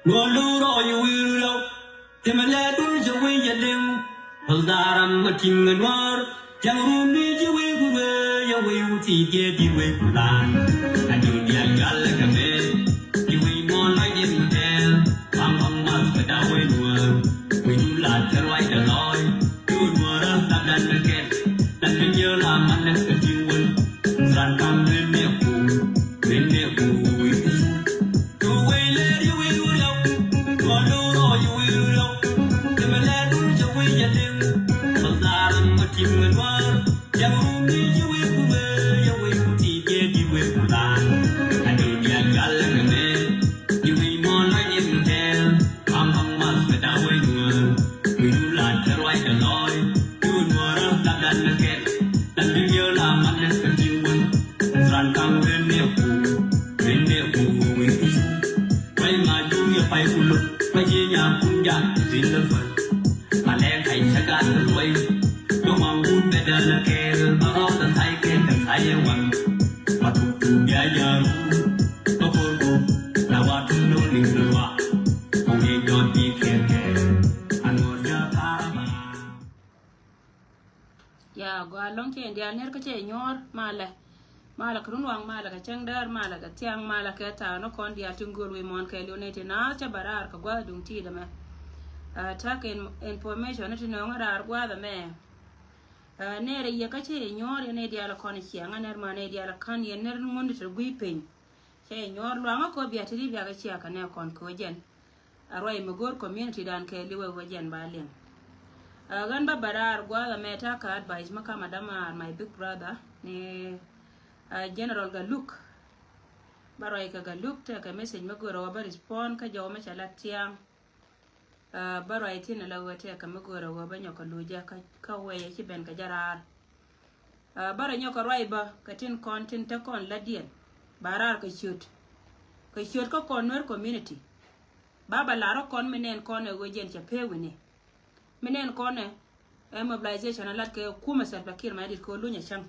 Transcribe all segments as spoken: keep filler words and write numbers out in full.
Nuɔr lu rɔ yi wi̱i̱ rɔ. Tɛmɛ lɛ dul jɛ wi̱i̱ jɛ liŋ. Pal daram ma tiŋ ŋa nuɔr. Jaŋ run ni ji̱ wi̱i̱ gu wee yɛ wi̱i̱ wu ti diɛ di wee ku lan. A diw dial gal lɛ kɛ mɛ. Ji̱ wi̱i̱ mɔ lɔc ni mi tɛl. Bam bam mal kɛ da wee nuɔr. Wi̱i̱ du la tɛl wai kɛ lɔy. Du nuɔr a tap dan kɛ kɛl. Dan kɛ nyɛ la man kɛ tiŋ wun. Ran kam wen ne ku. Wen ne ku wi̱i̱. Ran kang wen ne ku, wen ne ku wen isu. Pai ma du ye pai ku lo, pai ye nya kun ja zin le fa. Ma le kai sa ga le loi. Yo ma ngu be da na ke, ma ro da tai ke da tai ye wan. Ma tu tu ya ya ru. Ko ko ko, na wa tu no ni lo wa. Ko ni do di ke ke. Ano ya para ma. Ya gɔaa lɔŋ cɛ in diaal ner kä cɛ nyuɔr malɛ. Malɛ kɛ run waŋ, malɛ kɛ cäŋ däär, malɛ kɛ thiaŋ, malɛ kɛ thaak ni kɔn diaal tin gööl wi̱i̱ muɔ̱ɔ̱n kɛɛliw ni ti naath cɛ bɛ raar kɛ gua̱a̱th duŋ ti̱i̱t ɛmɛ. Ɛ, ta̱k in-, information ni ti nööŋ raar gua̱a̱th ɛmɛ. Ɛ, ner yɛ kä cɛ nyuɔr yɛn i̱ diaal kɔn ciɛŋ ɛ ner man i̱ diaal kän yɛn ner ŋundi te gui̱ piny. Cɛ nyuɔr luaŋä kɔ bia ti ri bia kɛ cia kɛ nɛ kɔn kɛ wä jɛn. A ruac mi go̱o̱r community dan kɛɛliw ɛ wä jɛn ba liŋ. Ɛ, ɣän bä bä raar gua̱a̱th ɛmɛ ta̱a̱ kä advice mi kam a dämaar my big brother ni, ɛ, General Galuk. Bä ruac kɛ Galuk tɛkɛ message mi go̱o̱r ɛ wä bä respond kä jɔw mi cɛ lat tiaŋ. Ɛ, bä ruac thin ala ɣöö tɛkɛ mi go̱o̱rä ɣöö bä nyɔk kɛ luc jɛ kä, kä wɛy ɛ ci ben kɛ jɛ raar. Ɛ, bä rɔ nyɔk kɛ ruac bä kɛ tin kɔn tin te kɔn lätdiɛn. Ba raar kɛ ciöt. Kɛ ciöt kä kɔn Nuer community. Ba bä lar ɔ kɔn mi nɛn kɔn ɛ ɣöö jɛn cɛ pee wi̱ni. Mi nɛn kɔn ɛ Ɛ mobilization a lat kɛ kumɛ Salva Kiir Mayardit kɛ lunyɛ cäŋ.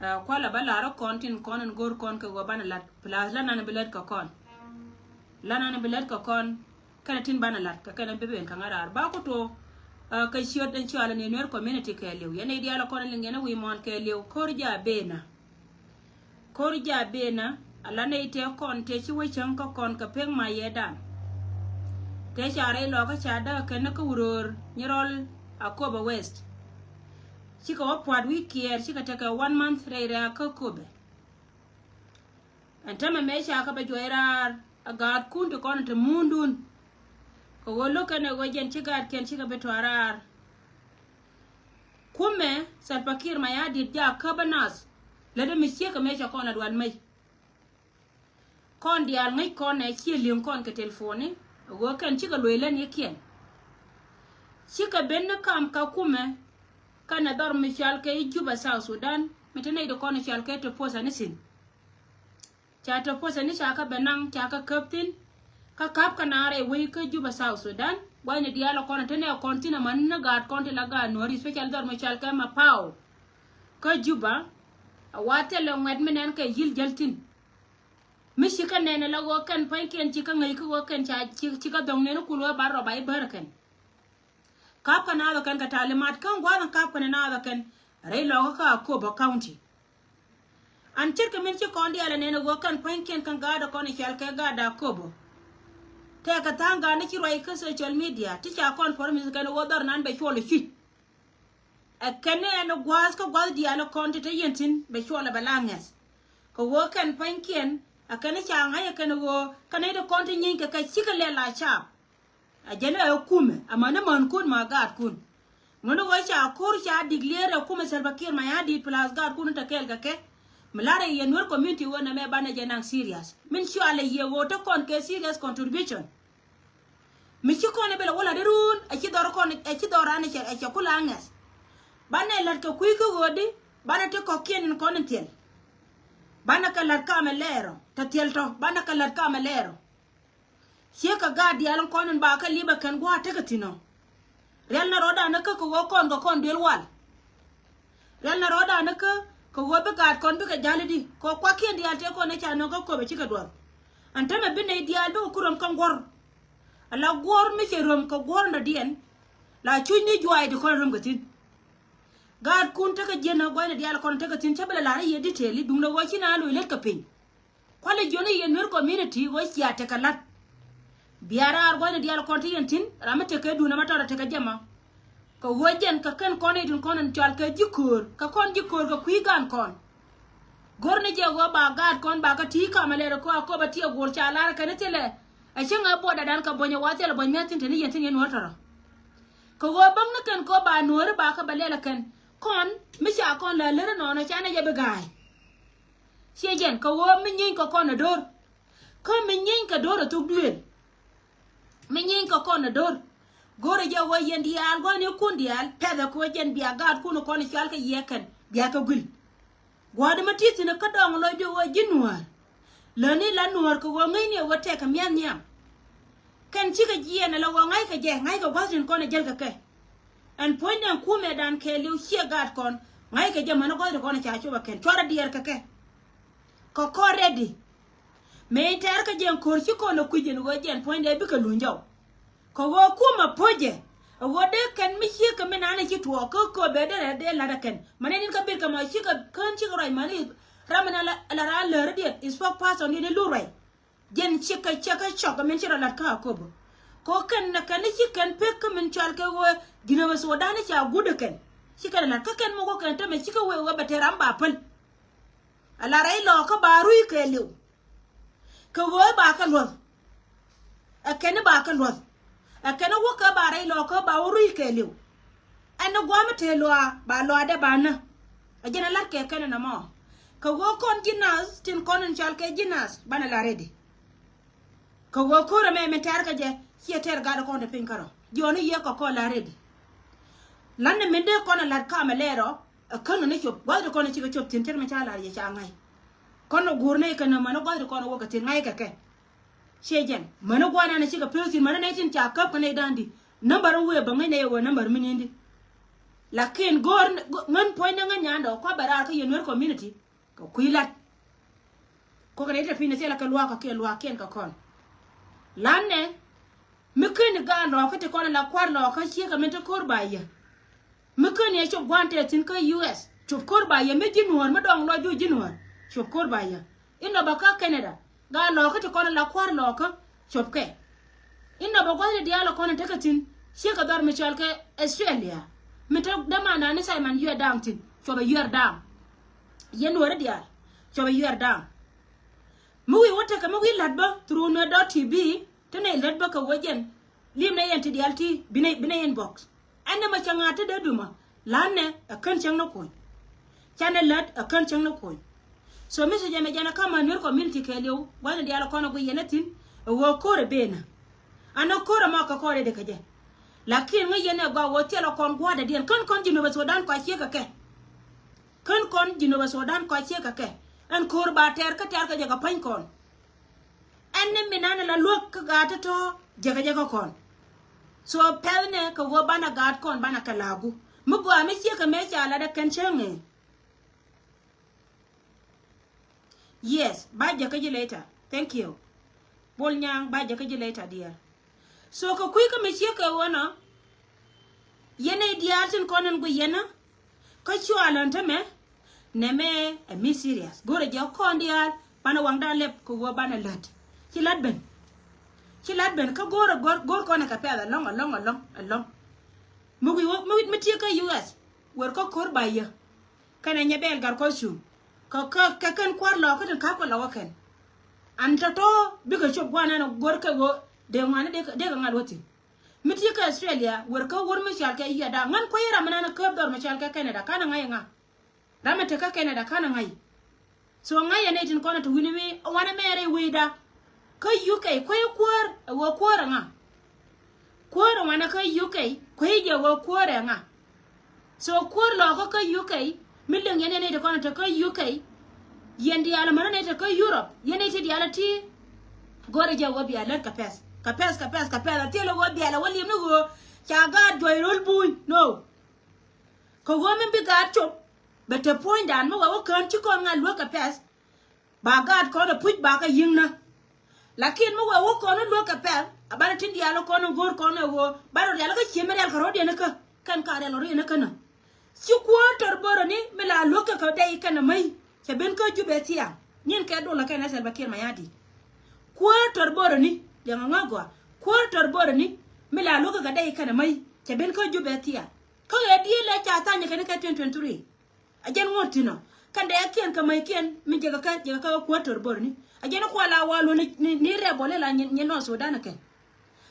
Ɛ, kualɛ bä lar kɔn tin kɔn in go̱r kɔn kɛ ɣöö banɛ lat, plus la nan bi lät kɛ kɔn. La nan bi lät kɛ kɔn, kɛnɛ tin banɛ lat, kɛ kɛnɛ bi ben kɛ ŋa̱ raar. Ba ku to, ɛ, kɛ ciöt in cualɛ ni Nuer community kɛɛliw. Yɛn i̱ diaal kɔn in liŋ yɛn i̱ wi̱i̱ muɔ̱ɔ̱n kɛɛliw, ko̱r jaa ben a. Ko̱r jaa ben a, a la nɛy tëë kɔn tëë ci wä cäŋ kä kɔn kɛ pek ma yɛ dan. Tëë ca rɛy lɔkä ca däk kɛn kä wuröör Nyirɔl Akobo West. Cikɛ wä pua̱t wi̱i̱ kiɛɛr, cikɛ tekɛ one month rɛy rɛ̈ɛ̈k kä Akobo. Ɛn tämɛ mëë ca kä bɛ juɔc raar a gaatkun ti kɔn ti muundun. Kɛ ɣöö lo̱k kɛn ɛ ɣöö jɛn ci gaatkiɛn cikɛ bi tɔ̱ raar. Kumɛ Salva Kiir Mayardit jaa käp ɛ nath. Lät ɛ mi ciek ɛ mëë cɛ kɔn ɛ dual mec. Kɔn diaal ŋäc kɔn ɛ ciɛ li̱eŋ kɔn kɛ telefoni. Ɛ ɣöö kɛn cikɛ luec län yɛ kiɛn. Cikɛ ben ni kam ka kumɛ. Kɛn ɛ dhɔr mi cual kɛ i̱ Juba South Sudan. Mi te nɛy di kɔn ɛ cual kɛ te puɔth ɛ ni thi̱n. Ca te puɔth ɛ ni ca kä bɛ naŋ, ca kä käp thi̱n. Kä ka̱p kä naar ɛ wec kä Juba South Sudan. Gua̱thni diaal ɛ kɔn ɛ te nɛ kɔn thi̱n ɛ man ni gaat kɔn ti la gaat Nuɔ̱ri, especially dhɔr mi cual kɛ Mapao. Kä Juba, a wa thilɛ ŋuɛ̈t mi nɛn kɛ yi̱l jäl thi̱n. Mi ci kä nɛn ɛ la ɣöö kɛn pua̱nykiɛn ci kä ŋäc kä ɣöö kɛn ca ci, ci kä dhɔ̱ŋ nɛn kul ɣöö ba rɔ ba i̱ bär ɛ kɛn. Ka̱p kä naath ɔ kɛn kɛ talimat kä ŋua̱th in ka̱p kɛn naath ɔ kɛn rɛy lɔkä kä Akobo County. An ce̱tkɛ min ci kɔn diaal ɛ nɛn ɛ ɣöö kɛn pua̱nykiɛn kɛn gaat ɔ kɔn i̱ cɔal kɛ gaat Akobo. Tɛkɛ tha̱a̱ŋ gaat ni ci ruac kä social media ti ca kɔn promise kɛn ɛ ɣöö dhɔr nan bɛ cuɔl ɛ cuc. Ɛ kɛn ni ɛn ɛ gua̱a̱th kä gua̱a̱th diaal ɛ kɔn ti te yɛn thi̱n bɛ cuɔl ɛ bɛ la ŋɛth. Kɛ ɣöö kɛn pua̱nykiɛn ɛ kɛn ni ca ŋa̱c ɛ kɛn ɛ ɣöö kɛn ni ti kɔn ti nyieeny kɛ kɛ cikɛ lɛl a caap. A jɛn ɛ kumɛ amäni mänkun ma gaatkun. Ŋuni ɣöö ca ko̱r ca declare ɛ kumɛ Salva Kiir Mayardit plus gaatkun te kɛɛl kɛ kɛ. Mi la̱rɛ yɛ Nuer community ɣöö nɛmɛ banɛ jɛ naŋ serious. Min cualɛ yɛ ɣöö te kɔn kɛ serious contribution. Mi ci kɔn ɛ bɛl ɛ wä la̱t irun ɛ ci dhɔr kɔn ɛ ci dhɔr ran ɛ cɛ, ɛ cɛ kula ŋɛth. Banɛ la̱t kɛ kui̱ kä ɣöödi banɛ te kɔ̱kiɛn in kɔn in thiɛl. Banɛ kɛ la̱t kamɛ lɛɛrɔ te thiɛl tɔ banɛ kɛ la̱t kamɛ lɛɛrɔ. Ciek kɛ gaat diaal in kɔn in ba kä li̱p ɛ kɛn gua̱a̱th tekɛ thi̱n ɔ. Rial na rɔɔdan ni kä kɛ ɣöö kɔn kɛ kɔn duel wal. Rial na rɔɔdan ni kä kɛ ɣöö bi gaat kɔn bikɛ ja̱l i̱di kɛ ɣöö kuakiɛn diaal tëë kɔn ɛ ca nöŋ kä köpɛ cikɛ duɔth. Ɛn tämɛ bi nɛy diaal bikɛ ku röm kä guɔ̱r. Ala guɔ̱r mi cɛ röm kɛ guɔ̱r in dɔ̱diɛn. La cuc ni juaacdi kɔn röm kɛ thi̱n. Gaatkun tekɛ jiɛn ɛ gua̱cnɛ diaal kɔn tekɛ thi̱n, cä bi lɛ la̱r i̱ yɛ detail i̱ duundɛ ɣöö ci naan loc lät kɛ piny. Kualɛ jiɔni yɛn Nuer community ɣöö cia tekɛ la̱t. Bia raar gua̱cnɛ diaal kɔn ti yɛn thi̱n, ram mi tekɛ duundɛ ma tɔrɛ tekɛ jɛ ma. Kɛ ɣöö jɛn kɛ kɛn kɔn i̱ tin kɔn in cɔal kɛ ji̱ köör, kɛ kɔn ji̱ köör kɛ kui̱ gan kɔn. Go̱r ni jɛ ɣöö ba gaatkɔn ba kä ti̱i̱ kamɛ lɛr kɔ a köpɛ ti a guɔl ca lar kɛn thilɛ. A cäŋ a buɔt dadan kɛ buɔ̱ny a wa thilɛ buɔ̱ny mɛ thi̱n te ni yɛn thi̱n yɛn Nuäär tɔrɔ. Kɛ ɣöö bäŋ ni kɛn kɔ ba Nuääri ba kä bɛ lɛl ɛ kɛn kɔn mi ca kɔn la lär inɔnɔ ca ni jɛ bi ga̱a̱y. Ciɛ jɛn kɛ ɣöö mi nyieeny kɛ kɔn ɛ do̱r. Kä mi nyieeny kɛ do̱r ɛ thok duëël. Mi nyieeny kɛ kɔn ɛ do̱r. Go̱rɛ jɛ ɣöö yɛn diaal gua̱n ikun diaal pɛthɛ kɛ ɣöö jɛn bia gaatkun kɔn i̱ cɔal kɛ yiëë kɛn bia kɛ guil. Gua̱a̱r di ma ti̱i̱ thi̱n kä dɔŋ lɔcdu ɣöö ji̱ Nuäär. Läni la Nuäär kɛ ɣöö ŋäcni ɣöö tɛkɛ mia̱th nhiam. Kɛn cikɛ jiɛɛn ala ɣöö ŋa̱ckɛ jɛ, ŋa̱ckɛ gua̱th tin kɔn ɛ jäl kɛ kɛ. Ɛn puɔ̱nydɛ ɛn kumɛ dan kɛɛliw ciɛ gaat kɔn, ŋa̱ckɛ jɛ mäni gua̱th tin kɔn ɛ ca cop ɛ kɛn cuarɛ diɛɛr kɛ kɛ. Kɛ kɔn rɛdi. Mëë in tɛɛr kä jɛ ɛn ko̱r ci kɔn ɛ kui̱c ɛn ɣöö jɛ ɛn puɔ̱nydɛ bikɛ luny jɔw. Kɛ ɣöö kumɛ puɔ̱cɛ ɛ ɣöö dee kɛn mi ciek kɛ mi naan ɛ ci tuɔɔk kä kööbɛ dee rɛl dee la̱t ɛ kɛn. Mäni ni̱n kä bil kɛ mɔ cikɛ kään cikɛ ruac mäni ram mi na la raan läär diɛn spokesperson diɛn i̱ lu ruac. Jɛn cikɛ cɛ kä cɔk kɛ min ci rɔ la̱t kä a kööbä. Kɛ ɣöö kɛn nɛ kɛn i̱ ci kɛn pek kä min cɔal kɛ ɣöö ji̱n ɛ bɛ Sudan i̱ ca guut ɛ kɛn. Ci kɛn ɛ la̱t kä kɛn muk ɣä kɛn tämɛ cikɛ wee ɣöö bɛ te ram ba päl. Ala rɛy lɔɔkä ba rui̱ kɛɛliw. Kɛ ɣöö ba kɛ luɔth. Ɛ kɛn i̱ ba kɛ luɔth. Ɛ kɛn i̱ wäkɛ ba rɛy lɔɔkä ba wä rui̱ kɛɛliw. Ɛn i̱ gua̱a̱m i̱ tëë luaa ba luaadɛ ba nä. Ɛ jɛn ɛ la̱t kɛ kɛn inɔmɔ. Kɛ ɣöö kɔn ji̱ nath tin kɔn in cɔal kɛ ji̱ nath banɛ la rɛdi. Kɛ ɣöö ko̱r ɛmɛ min tɛɛr kɛ jɛ ciɛ tɛɛr gat kɔn te piny kärɔ. Jiɔni yiëë kɛ kɔn la rɛdi. La̱t ni min dee kɔn ɛ la̱t kamɛ lɛɛrɔ. Ɛ kän ni cop gua̱thdi kɔn cikɛ cop thi̱n ce̱t mi ca lar yɛ ca ŋa̱c. Kɔn ɛ guur nɛy kɛn mäni gua̱thdi kɔn wä kɛ thi̱n ŋa̱c kɛ kɛ. Ciɛ jɛn mäni gua̱n ɛn cikɛ pek thi̱n mäni nɛy tin ca käp kɛ nɛy da̱a̱n di. Nambär in wëë bä ŋäc nɛy ɛ wä nambär mi ni̱n di. Lakin go̱o̱r ŋän puɔ̱ny ni ŋän nyandɛ ɔ kua̱ bɛ raar kä yɛ Nuer community. Kɛ kui̱ lat. Kɔkɛ nɛy ti te piny ni thilɛ kɛ luaak kɛ kiɛ luaak kiɛn kɛ kɔn. Lanɛ mi ken i̱ gaat lɔɔkä ti kɔn ala kua̱r lɔɔkä ciek kɛ min te ko̱r ba yɛ. Mi ken yɛ cop gua̱a̱n tɛth thi̱n kä U S cop ko̱r ba yɛ mi ji̱ nuɔ̱ɔ̱r mi dɔŋ lɔc juuc ji̱ nuɔ̱ɔ̱r cop ko̱r ba yɛ. Inɔ bä kä Canada gaat lɔɔkä ti kɔn ala kua̱r lɔɔkä cop kɛ. Inɔ bä gua̱thni diaal kɔn in tekɛ thi̱n ciek kɛ dhɔr mi cɔal kɛ Australia. Mi te dämandan ni Simon yuɛɛr da̱a̱ŋ thi̱n cop ɛ yuɛɛr da̱a̱ŋ. Yɛn nuɔ̱ɔ̱ri diaal cop ɛ yuɛɛr da̱a̱ŋ. Mi wi̱i̱ wä tekɛ mi wi̱i̱ la̱t bä through nuɛ dɔ̱r T V. Te nɛy lät bä kɛ wä jɛn. Li̱m nɛ yɛn ti diaal ti bi nɛ bi nɛ inbox. Ɛn nɛ mɛ cɛ ŋa̱a̱t te dee dumä. La̱t nɛ ɛ kän cäŋ ni kuɔ̱ny. Canɛ lät ɛ kän cäŋ ni kuɔ̱ny. So mi sɛ jɛ mɛ jɛn ɛ ka̱m ɛ Nuer community kɛɛliw gua̱thni diaal ɛ kɔn ɛ guiy yɛn ɛ thi̱n. Ɛ ɣöö ko̱r ɛ ben ɛ. An ɛ ko̱r ɛ mɔ kɛ kɔn rɛdɛ kɛ jɛ. Lakin ŋäc yɛn ɛ gɔaa ɣöö thilɛ kɔn gua̱a̱r dädiɛn kän kɔn ji̱ Nup ɛ Sudan kɔc ciek kɛ kɛ. Kän kɔn ji̱ Nup ɛ Sudan kɔc ciek kɛ kɛ. Ɛn ko̱r ba tɛɛr kä tɛɛr kɛ jɛ kɛ pa̱ny kɔn. Ɛn ni mi nan la luäk kä gaat tɔ̱tɔ̱ jɛkä jɛkä kɔn. So pɛl nɛ kɛ ɣöö banɛ gaat kɔn banɛ kɛ la̱a̱ku. Mi gɔaa mi ciek kɛ mëë ca lat ɛ kɛn cäŋ ëë. Yes, ba jäkä ji̱ later. Thank you. Bol Nyaŋ ba jäkä ji̱ later dear. So kɛ kui̱ kä mi ciek kɛ ɣöö nɔ. Yɛn nɛy diaal tin kɔn in guic yɛn kä cual ɛn tämɛ. Nɛmɛ ɛ mi serious go̱rɛ jɛ kɔn diaal banɛ waŋdan lɛp kɛ ɣöö banɛ lät. Ci la̱t ben. Ci la̱t ben kä go̱rɛ go̱r go̱r kɔn ɛ kɛ pɛth ɛlɔ̱ŋ ɛlɔ̱ŋ ɛlɔ̱ŋ ɛlɔ̱ŋ. Mi wi̱i̱ wä mi wi̱i̱ mi tiek kä U S wer kä ko̱r ba yɛ. Kɛnɛ nyɛ bɛɛl gat kɔc cuŋ kɛ kɛ kɛ kɛn kua̱r lɔɔkä tin ka̱pkɛ lɔɔkä kɛn. An tɔ̱tɔ̱ bikɛ cop gua̱n ɛn go̱r kɛ ɣöö dee ŋuani dee kɛ ŋa̱l wä thi̱n. Mi ti kä Australia wer kä wur mi cal kɛ yia da̱a̱ŋ ŋän kuäyi ram mi nan käp dhɔr mi cal kɛ Canada kanɛ ŋa̱c ŋa. Ram mi te kä Canada kanɛ ŋa̱c. So ŋa̱c yɛ nɛy tin kɔn ɛ te wi̱ni mi wanɛ mɛɛrɛ i̱ wecda. Kä U K kuäyi kuäär ɛ ɣöö kuäär ɛ ŋa. Kuäär ɛ wanɛ kä U K kuäyi jɛ ɣöö kuäär ɛ ŋa. So kuäär lɔɔkä kä U K mi liŋ yɛn yɛn nɛy ti kɔn te kä U K. Yɛn diaal mäni nɛy te kä Europe yɛn nɛy ti diaal ti. Go̱rɛ jɛ wä bial lät kɛ pɛth kɛ pɛth kɛ pɛth kɛ pɛth a thil wä bial a wä li̱em ni ɣöö ca gaat juɔc ro̱l buny no. Kɛ ɣöö min bi gaat cop bɛ te puɔ̱nydan mi wä wä kään ci kɔn ŋa̱l luäk kɛ pɛth. Ba gaat kɔn a puc ba kɛ yi̱ŋnä. Lakin mi wee wä kɔn ni luäk kɛ pɛl a banɛ tin diaal kɔn ni go̱o̱r kɔn ni ɣöö banɛ rial kä ciemi rial kɛ rɔ̱diɛn ni kä kɛn ka rial rɔ̱diɛn ni kä nä. Ci kuäär tɔr böroni mi la luäk kɛ kɛ dɛy kɛn a mäi cɛ ben kä Jubɛ thiaŋ nyin kɛ dol kɛn ɛ Salva Kiir Mayardit. Kuäär tɔr böroni diɛŋ a ŋä gɔaa kuäär tɔr böroni mi la luäk kɛ kɛ dɛy kɛn a mäi cɛ ben kä Jubɛ thiaŋ. Kä ɣɛ di̱i̱l ɛ ca tha̱a̱ny kɛn kɛ twenty twenty-three. A jɛn ŋuɔ̱t thi̱n ɔ kɛn dɛ kiɛn kɛ mäc kiɛn mi jɛ kɛ kɛ jɛ kɛ kɛ kuäär tɔr böroni. A jɛn kual a wal wä ni ni rɛp bɔl ila nyin nɔn Sudan kɛn.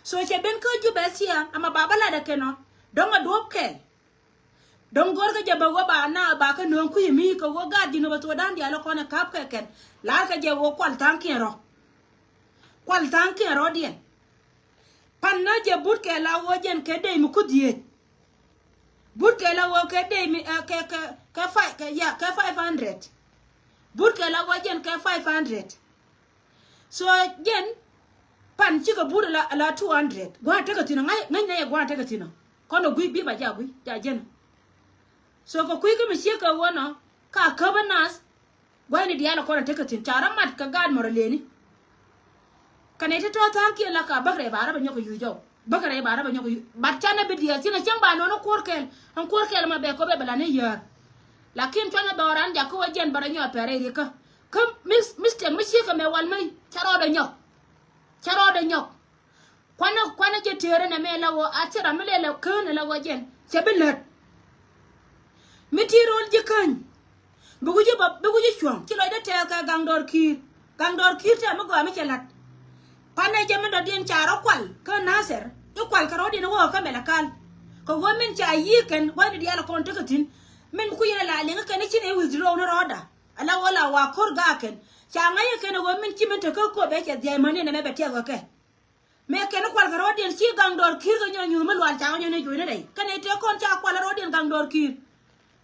So cɛ ben kä Jubɛ thiaŋ ama ba bä lat ɛ kɛn ɔ dɔ̱ŋ a duɔ̱p kɛl. Dɔ̱ŋ go̱r kä jɛ bä wä ba na ba kä nööŋ kui̱ mi kɛ wä gaat ji̱n wä Sudan diaal kɔn ɛ ka̱p kɛ kɛn. Laar kɛ jɛ wä kual tha̱a̱ŋ kiɛn rɔ. Kual tha̱a̱ŋ kiɛn rɔ̱diɛn. Pan na jɛ but kɛ la wä jɛn kɛ dey mi kuth yiëëc. But kɛ la wä kɛ dey mi ɛ kɛ kɛ kɛ five kɛ ya kɛ five hundred. But kɛ la wä jɛn kɛ five hundred. So jɛn pan cikɛ but la la two hundred gua̱a̱n tekɛ thi̱n ŋa̱c ŋa̱c nɛ yɛ gua̱a̱n tekɛ thi̱n. Kɔn ɛ gui̱ bi ba ja gui̱ ja jɛn. So kɛ kui̱ kä mi ciek kɛ wä nɔ ka käp ɛ nath. Gua̱cni diaal ɛ kɔn ɛ tekɛ thi̱n ca rɔ mat kɛ gaat mɔr ɛ leni. Kɛnɛ ti tɔ̱ tha̱a̱ŋ kiɛ la ka bäk rɛy ba rɔ bɛ nyɔk kɛ yuc jɔw bäk rɛy ba rɔ bɛ nyɔk kɛ yuc bat canɛ bi diɛɛl thi̱n ɛ cäŋ ba nɔn ɛ kuɔr kɛl. Ɛn kuɔr kɛl ma bɛ kɔ bɛ bɛ la ni yäär. Lakin cuanyɛ dhɔran jakä wä jiɛn bä rɔ nyɔk pɛr rɛy rikä. Kä mis mistake mi ciek kɛ mɛ wal mäc ca rɔɔdɛ nyɔk. Ca rɔɔdɛ nyɔk. Kuanä kuanä jɛ tëërä nɛ mɛ la wä a thira mi lɛ la kään la wä jɛn cɛ bi lät. Mi ti rol ji̱ käny. Bi wi̱c ba bi wi̱c cuɔ̱ŋ ci lɔcdä tɛɛth kɛ gaŋ dɔɔr ki̱i̱r. Gaŋ dɔɔr ki̱i̱r tɛɛ mi gɔaa mi cɛ la̱t. Panɛ jɛ mi dɔ̱diɛn ca rɔ kual kä Nathɛr i̱ kual kɛ rɔ̱diɛn i̱ wä kä Mɛlɛkal. Kɛ ɣöö min ca yiëë kɛn gua̱cni diaal kɔn tekɛ thi̱n. Min kui̱ yɛn ala liŋ kɛn i̱ ci nɛ withdraw ni rɔɔda. Ala ɣöö la wa ko̱r gaak kɛn ca ŋa̱c kɛn ɣöö min ci min te kä Kuɔbɛ cɛ dhia̱c mäni ɛn ɛmɛ bɛ tiɛth kɛ kɛ. Mëë kɛn kual kɛ rɔɔdiɛn ci gaŋ dɔɔr ki̱i̱r kɛ nyɔn nyuuth mi lual ca kɛ nyɔn ni juɔ̱cni rɛy kɛn ɛ tëë kɔn ca kual rɔɔdiɛn gaŋ dɔɔr ki̱i̱r.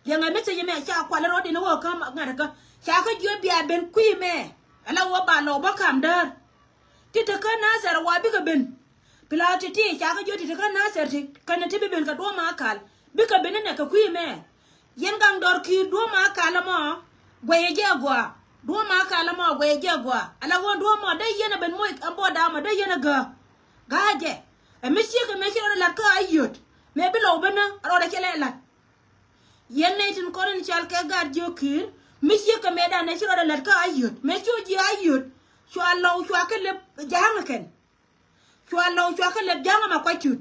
Liɛŋɛ message mɛ ca kual rɔɔdiɛn ɣöö kä ŋa̱t kä ca kä jiöt bia ben kui̱ mɛ. Ala ɣöö ba lɔw bä ka̱m däär. Ti te kä Nathɛr wa bikɛ ben. Pilath ti ti ca kä jiöt ti te kä Nathɛr ti kɛn ti bi ben kɛ duɔ̱ɔ̱p ma kal bikɛ ben inɛ kɛ kui̱ mɛ. Yɛn gaŋ dɔr ki̱i̱r duɔ̱ɔ̱p ma kal ɛmɔ. Guɛyɛ jɛ agɔaa duɔ̱ɔ̱p ma kal ɛmɔ guɛyɛ jɛ agɔaa ala ɣöö duɔ̱ɔ̱p mɔ dee yɛn ɛ ben moc ɛn buɔt da̱a̱mɔ dee yɛn ɛ gääk. Ga̱a̱ jɛ ɛ mi ciek ɛ mëë ci rɔɔdɛ la̱t kä a yöt mëë bi lɔw ben ɛ rɔɔdɛ cɛ lɛ la̱t. Yɛn nɛy tin kɔn in cal kɛ gaat jiök ki̱i̱r mi ciek kɛ mëë dan ɛ ci rɔɔdɛ la̱t kä a yöt mëë ci ɔ ji̱ a yöt. Cua lɔw cua kɛ lep ja̱a̱ŋ ɛ kɛn. Cua lɔw cua kä lep ja̱a̱ŋ ɛmɛ kuac cut.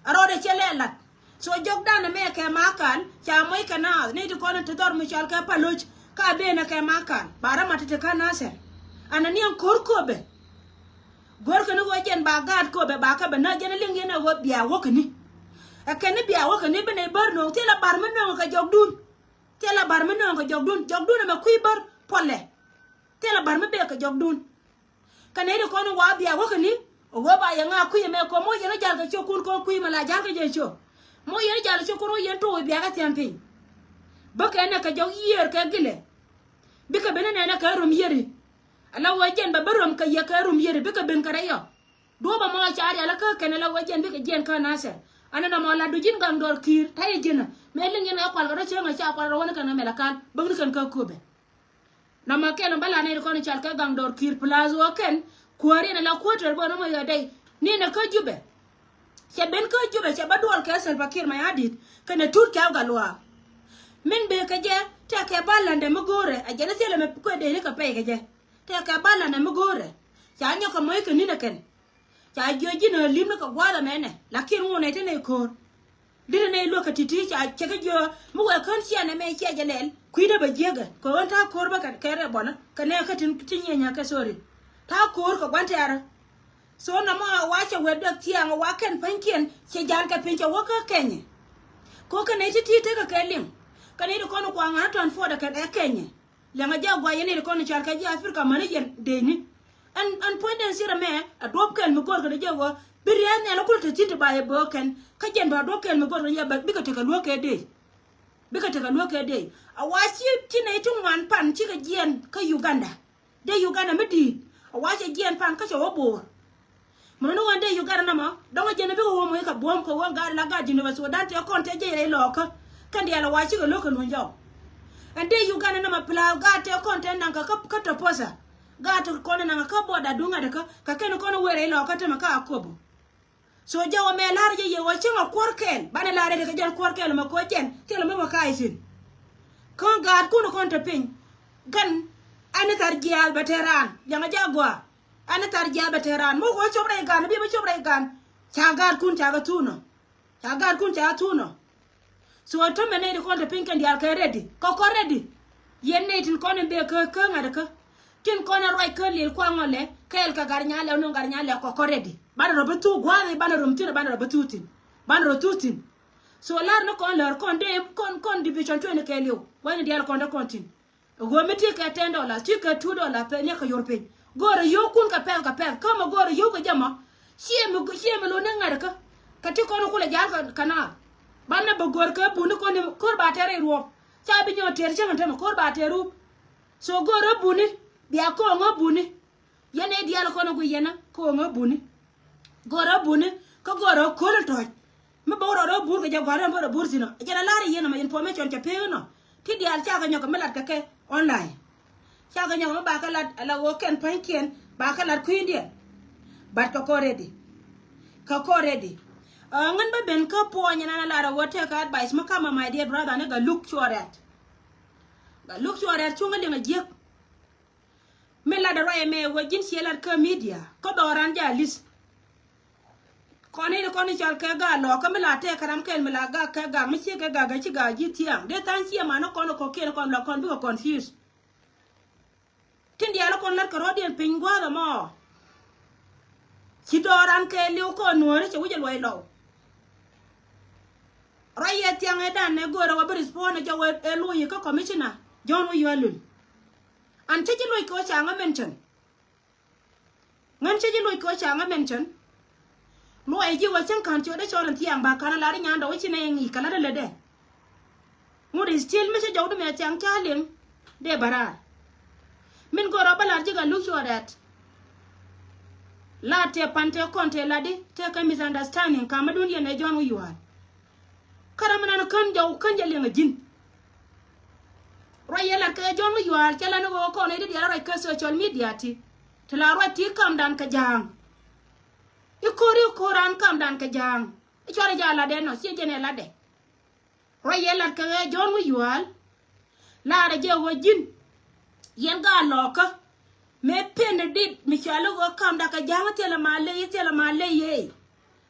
A rɔɔdɛ cɛ lɛ lat. So jɔkdan ɛmɛ kɛ ma kal ca moc kɛ naath ni ti kɔn ti dhɔr mi cɔal kɛ paloc. Ka ben ɛ kɛ ma kal ba rɔ mat ti ti kä Nathɛr. An ɛ ni ɛn ko̱r köpɛ. Go̱rkɛ ni ɣöö jɛn ba gaat köpɛ ba kä bɛ nä jɛn liŋ yɛn ɛ ɣöö bia wäkäni. Ɛ kɛn ni bia wäkäni bi nɛy bär nööŋ thilɛ bar mi nööŋ kɛ jɔkdun. Thilɛ bar mi nööŋ kɛ jɔkdun jɔkdun ɛmɛ kui̱ bär puɔlɛ. Thilɛ bar mi bek kɛ jɔkdun. Kä nɛy ti kɔn in wa bia wäkäni. Ɛ ɣöö ba yɛ ŋa̱a̱ kui̱ ɛmɛ kɔ moc yɛn ɔ jal kɛ ciökun kɔ kui̱ mɛ la jal kɛ jɛ ciök. Moc yɛn ɔ jal kɛ ciökun wä yɛn tuɔɔk i̱ bia kɛ thia̱m piny. Bä kɛ nɛ kɛ jɔk yiëër kɛ gilɛ. Bikɛ ben inɛnɛ kɛ rom yiëri. Ala wä jɛn bɛ bä rom kɛ yɛ kɛ rom yiëri bikɛ ben kɛ rɛy ɔ. Duɔ̱ɔ̱p ɛmɔ ca rial kä kɛn ala wä jɛn bikɛ jiɛn kä Nathɛr. Anɛ nɔmɔ la duc in gaŋ dɔr ki̱i̱r ta̱yɛ ji̱n ɛ mëë liŋ yɛn ɛ kual kɛ rɔ cäŋ ɛ ca kual rɔ wä ni kɛn ɛ mɛl ɛ kal bäk ni kɛn kä köpɛ. Nɔmɔ kɛn bä la nɛy ti kɔn i̱ cal kɛ gaŋ dɔr ki̱i̱r plus wä kɛn kuääri ɛn ala kuäär tɛr bä nɔmɔ yɔ dɛy ni nɛ kä Jubɛ. Cɛ ben kä Jubɛ cɛ bä duɔl kɛ Salva Kiir Mayardit kɛnɛ Tut Kɛw Gatluak. Min bëë kɛ jɛ tɛkɛ bä la̱ndɛ mi go̱o̱rɛ a jɛn i̱ thilɛ mɛ kuɛ dee ni kɛ pɛy kɛ jɛ. Tɛkɛ bä la̱ndɛ mi go̱o̱rɛ ca nyɔk kɛ mɔc kɛ ni̱n ɛ kɛn. Ca jiö ji̱n ɛ li̱m ni kɛ gua̱a̱th ɛmɛnɛ lakin ŋun ɛ ti nɛy ko̱o̱r. Dit nɛy luäk kɛ ti̱ti̱ ca cɛ kä jiö mi wëë kän ciɛ nɛmɛ ciɛ jɛ lɛl kui̱dä bɛ jiäkɛ kɛ ɣän ta̱a̱ ko̱o̱r bä kɛ kɛ rɛ bɔlä kɛ nɛ kä tin ti nyieenyä kɛ thori. Ta̱a̱ ko̱o̱r kɛ gua̱n tɛ̈rä. So nɔmɔ a wa cɛ wee duek thia̱a̱ŋ a wa kɛn pa̱nykiɛn cɛ ja̱a̱n kɛ piny cɛ wä kä Kɛnyɛ. Kɛ ɣöö kɛ nɛy ti̱ti̱ tekɛ kɛ liŋ kɛ nɛy ti kɔn kuaŋ ɣän tɔ̱n puɔtdɛ kɛn ɛ Kɛnyɛ. Liɛŋɛ jɛ a guay yɛn nɛy ti kɔn i̱ cal kɛ ji̱ Africa mäni yɛn dëëcni. Ɛn ɛn puɔ̱nydɛn thilɛ mɛ a duɔ̱p kɛl mi go̱o̱r kɛn jɛ ɣöö bi ria̱a̱c nhial kulɛ te thi̱n ti ba yɛ böök kɛn kä jɛn ba duɔ̱p kɛl mi go̱o̱r kɛn jɛ bikɛ tekɛ luäk kɛ dëëc. Bikɛ tekɛ luäk kɛ dëëc a wa ci ti nɛy ti ŋuan pan cikɛ jiɛɛn kä Uganda. Dee Uganda mi di̱i̱t a wa cɛ jiɛɛn pan kä cɛ wä bo̱o̱r. Mën ni ɣän dee Uganda nɔmɔ dɔ̱ŋ a jɛn a bikɛ wä moc kɛ buɔ̱m kɛ wä gat la gat Jinub Sudan tëë kɔn tëë jiɛc rɛy lɔɔkä. Kɛn diaal a wa cikɛ lo̱k kɛ luny jɔw. Ɛn dee Uganda nɔmɔ pla gat tëë kɔn tëë naŋ kɛ kä tɔ posa. Gaat ti kɔn naŋ kä buɔt da duŋ ŋa̱t kä, kä kɛn kɔn wer ilɔ kä tämɛ kä Akobo. So jɛ wä mɛ lar jɛ yɛ wä cäŋ a kuɔr kɛl, banɛ lar jɛ kɛ jɛn kuɔr kɛl mɛ kɔ jɛn thilɛ mɛ wä ka̱a̱c thi̱n. Kä gaatkun kɔn te piny. Kɛn ɛn thar jiaal bɛ te raan, liɛŋɛ jɛ a gɔaa. Ɛn thar jiaal bɛ te raan muk wä cop rɛy gan, bi mɛ cop rɛy gan. Ca gaatkun ca kɛ thunɔ. Ca gaatkun ca thunɔ. So tämɛ nɛy ti kɔn te piny kɛn diaal kɛ ready. Kɛ kɔ ready. Yɛn nɛy tin kɔn in bee kä kä ŋa̱t kä. Tin kɔn in ruac kä lil kuaŋ ɔ lɛ kɛɛl kɛ gar nyalɛ wä ni gar nyalɛ kɔ kɔ ready. Banɛ rɔ bi thuk gua̱a̱th i̱ banɛ rɔ mi thi̱n banɛ rɔ bi thuk thi̱n. Banɛ rɔ thuk thi̱n. So lar ni kɔn lär kɔn dee kɔn kɔn division twenty kɛɛliw. Wani diaal kɔn dee kɔn thi̱n. Ɣöö mi ti kɛ ten dollars, ti kɛ two dollars pɛn yɛ kɛ yor piny. Go̱o̱rɛ yio̱w kun kɛ pɛth kɛ pɛth, kä mɛ go̱o̱rɛ yio̱w kɛ jɛ mɔ. Ciɛ mi, ciɛ mi lo ni ŋa̱t kä. Kɛ ti kɔn kulɛ jal kɛ, kɛ naath. Banɛ bɛ go̱o̱r kɛ buni kɔn ni ko̱r ba tɛr iruɔm. Ca bi nyɔɔn tɛr cäŋ tämɛ ko̱r ba tɛr rup. So go̱o̱rɛ buni, bia ko̱o̱ŋä buni. Yɛn ɛ diaal kɔn ɛ gui yɛn ɛ ko̱o̱ŋä buni. Go̱o̱rä buni kä go̱o̱rä ko̱l in tɔ̱c. Mi bä wä rɔ rɔ bur kɛ jɛ gua̱r in bä rɔ bur thi̱n ɔ jɛn a lar i̱ yɛn ɔmɔ information cɛ pek inɔ. Ti diaal cakɛ nyɔk mi lat kɛ kɛ online. Cakɛ nyɔk mi bakɛ lat ala wä kɛn pa̱nykiɛn bakɛ lat kui̱ndiɛn. But kɛ kɔ ready. Kɛ kɔ ready. Ŋän bä ben kä puɔ̱ny in an a lar a wä tɛk advice mi kamɛ my dear brother ni Galuk Cuɔrɛt. Galuk Cuɔrɛt cuŋä liŋ a jiäk. Mi lat ruac ɛmɛ wä ji̱n ciɛ lat kä media kä dhɔran jalis. Kɔn in kɔn in cɔl kɛ gaa lɔ kä mi la tɛk kɛ ram kɛl mi la gaa kɛ gaa mi ciɛ kɛ gaa gaa ci gaa ji̱ thiaŋ dee tha̱a̱ŋ ciɛ man kɔn kɔkiɛn kɔn la kɔn bikɛ confuse. Tin diaal kɔn lat kɛ rɔ̱diɛn piny gua̱a̱th ɛmɔ. Ci dhɔran kɛ liw kɔn nuɔ̱ɔ̱ri cɛ wi̱c ɛ luɔc lɔw. Ruac yɛ thiaŋ ɛ dan ɛ go̱o̱rɛ wä bi respond ɛ jɔw ɛ luɔc kä commissioner John Wi̱i̱ Yual Lul. An cä ji̱ loc kɛ wä ca ŋä mention. Ŋän cä ji̱ loc kɛ wä ca ŋä mention. Luɔc ji̱ wä cäŋ ka̱n ciötdä cɔl in thiaŋ ba ka̱n a lar i̱ nyan dɔ̱ŋ i̱ ci nɛ iŋi̱ kɛ lat ilɛ dɛ. Ŋut is still mi cä jɔwdu mɛ thiaŋ ca liŋ. Dee bä raar. Min go̱rɔ bä lar ji̱ Galuk Cuɔrɛt. La tëë pan tëë kɔn tëë lat di tëë kɛ misunderstanding kamädun yɛn ɛ John Wi̱i̱ Yual. Kä ram mi nan kän jɔw kän jɛ liŋ a ji̱n. Ruac yɛ lat kɛ John Wi̱i̱ Yual cɛ lat ni ɣöö kɔn i̱ di diaal ruac kä social media ti. Ti la ruac ti kamdan kɛ ja̱a̱ŋ. I̱ ko̱r i̱ ko̱r an kamdan kɛ ja̱a̱ŋ. I̱ cuarɛ jɛ a latdɛ nɔ ciɛ jɛn ɛ latdɛ. Ruac yɛ lat kɛ ɣɛ John Wi̱i̱ Yual. Laarɛ jɛ ɣöö ji̱n. Yɛn gaa lɔɔkä. Mëë pen dit mi cɔal i̱ ɣöö kamdan kɛ ja̱a̱ŋ thilɛ ma ley thilɛ ma ley yee.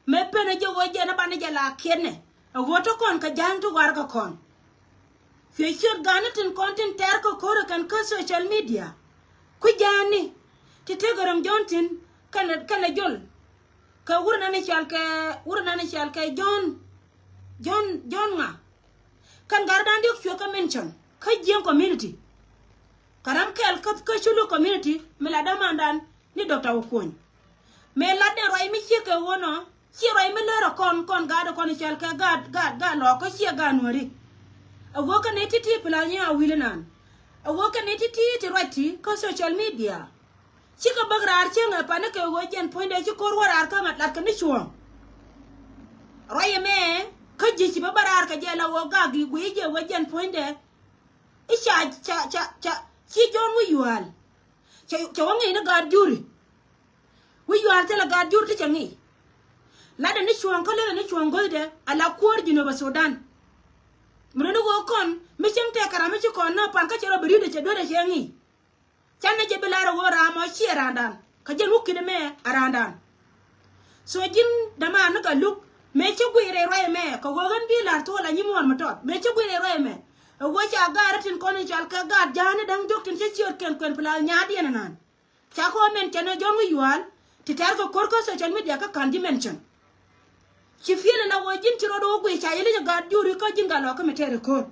Mëë pen ɛ jɛ ɣöö jɛn ɛ banɛ jɛ la kiɛtnɛ ɛ ɣöö te kɔn kɛ ja̱a̱ŋ ti warkɛ kɔn. Cuɛ ciöt ga̱a̱ni tin kɔn tin tɛ̈r kɛ ko̱r ɛ kɛn kä social media. Kui̱ ja̱a̱ni ti tekɛ rɛm John thi̱n kɛnɛ kɛnɛ jol. Kɛ wur nani cɔal kɛ wur nani cɔal kɛ John. John John ŋa. Kɛn gardan diɔk cuɛ kä mention kä Jiɛŋ community. Kɛ ram kɛl kä kä Culu community mi la dämandan ni Doctor Okuony. Mëë lat den ruac mi ciek kɛ ɣöö nɔ ciɛ ruac mi lär ɛ kɔn kɔn gaat ɛ kɔn i̱ cɔal kɛ gaat gaat gaat lɔɔkä ciɛ gaat nuääri. Ɛ ɣöö kɛn i̱ ti̱ti̱ plan nyi a wi̱l inan. Ɛ ɣöö kɛn i̱ ti̱ti̱ ti ruac ti kä social media. Cikɛ bäk raar cieŋ ɛ pa̱n ni kɛ ɣöö jɛn puɔ̱nydɛ ci ko̱r wä raar kä mat lat kɛ ni cuɔ̱ɔ̱ŋ. Ruac ɛmɛ kä ji̱ ci bä bä raar kɛ jɛ la ɣöö gak gi̱i̱k guiy jɛ ɣöö jɛn puɔ̱nydɛ. I̱ ca ca ca ca ci John Wi̱i̱ Yual. Cɛ cɛ wä ŋi̱i̱c ni gaat juri. Wi̱i̱ Yual thilɛ gaat juri ti cɛ ŋi̱i̱c. Latdɛ ni cuɔ̱ɔ̱ŋ kä lotdɛ ni cuɔ̱ɔ̱ŋ go̱thdɛ ala kuäär Jinubä Sudan. Mi runi ɣöö kɔn mi cieŋ tɛk kɛ ram mi ci kɔn nä pan kä cɛ rɔ bi ri̱tdɛ cɛ dueetdɛ cɛ ŋi̱i̱c. Canɛ jɛ bi lar ɛ ɣöö ram ɔ ciɛ raandan kä jɛn wä ki̱t ɛmɛ a raandan. So ji̱n dämaan ni Galuk mëë ci guiy rɛy ruac ɛmɛ kɛ ɣöö ɣän bi la̱r thuɔl a nyi muɔ̱ɔ̱n mi tɔt mëë ci guiy rɛy ruac ɛmɛ. Ɛ ɣöö ca gaat ri tin kɔn in cɔal kɛ gaat ja̱a̱n ni däŋ diɔ̱k tin ci ciöt kɛn kuɛn pla nyaatdiɛn ɛnan. Ca kɔ mention ɛ John Wi̱i̱ Yual ti tɛ̈r kɛ ko̱r kä social media kä ka̱n ji̱ mention. Ci fiɛl ɛ la ɣöö ji̱n ci rɔɔd ɣöö guiy ca yɛ li̱c ɛ gaat juri kä ji̱n gat lɔɔkä mi tɛɛr ɛ ko̱r.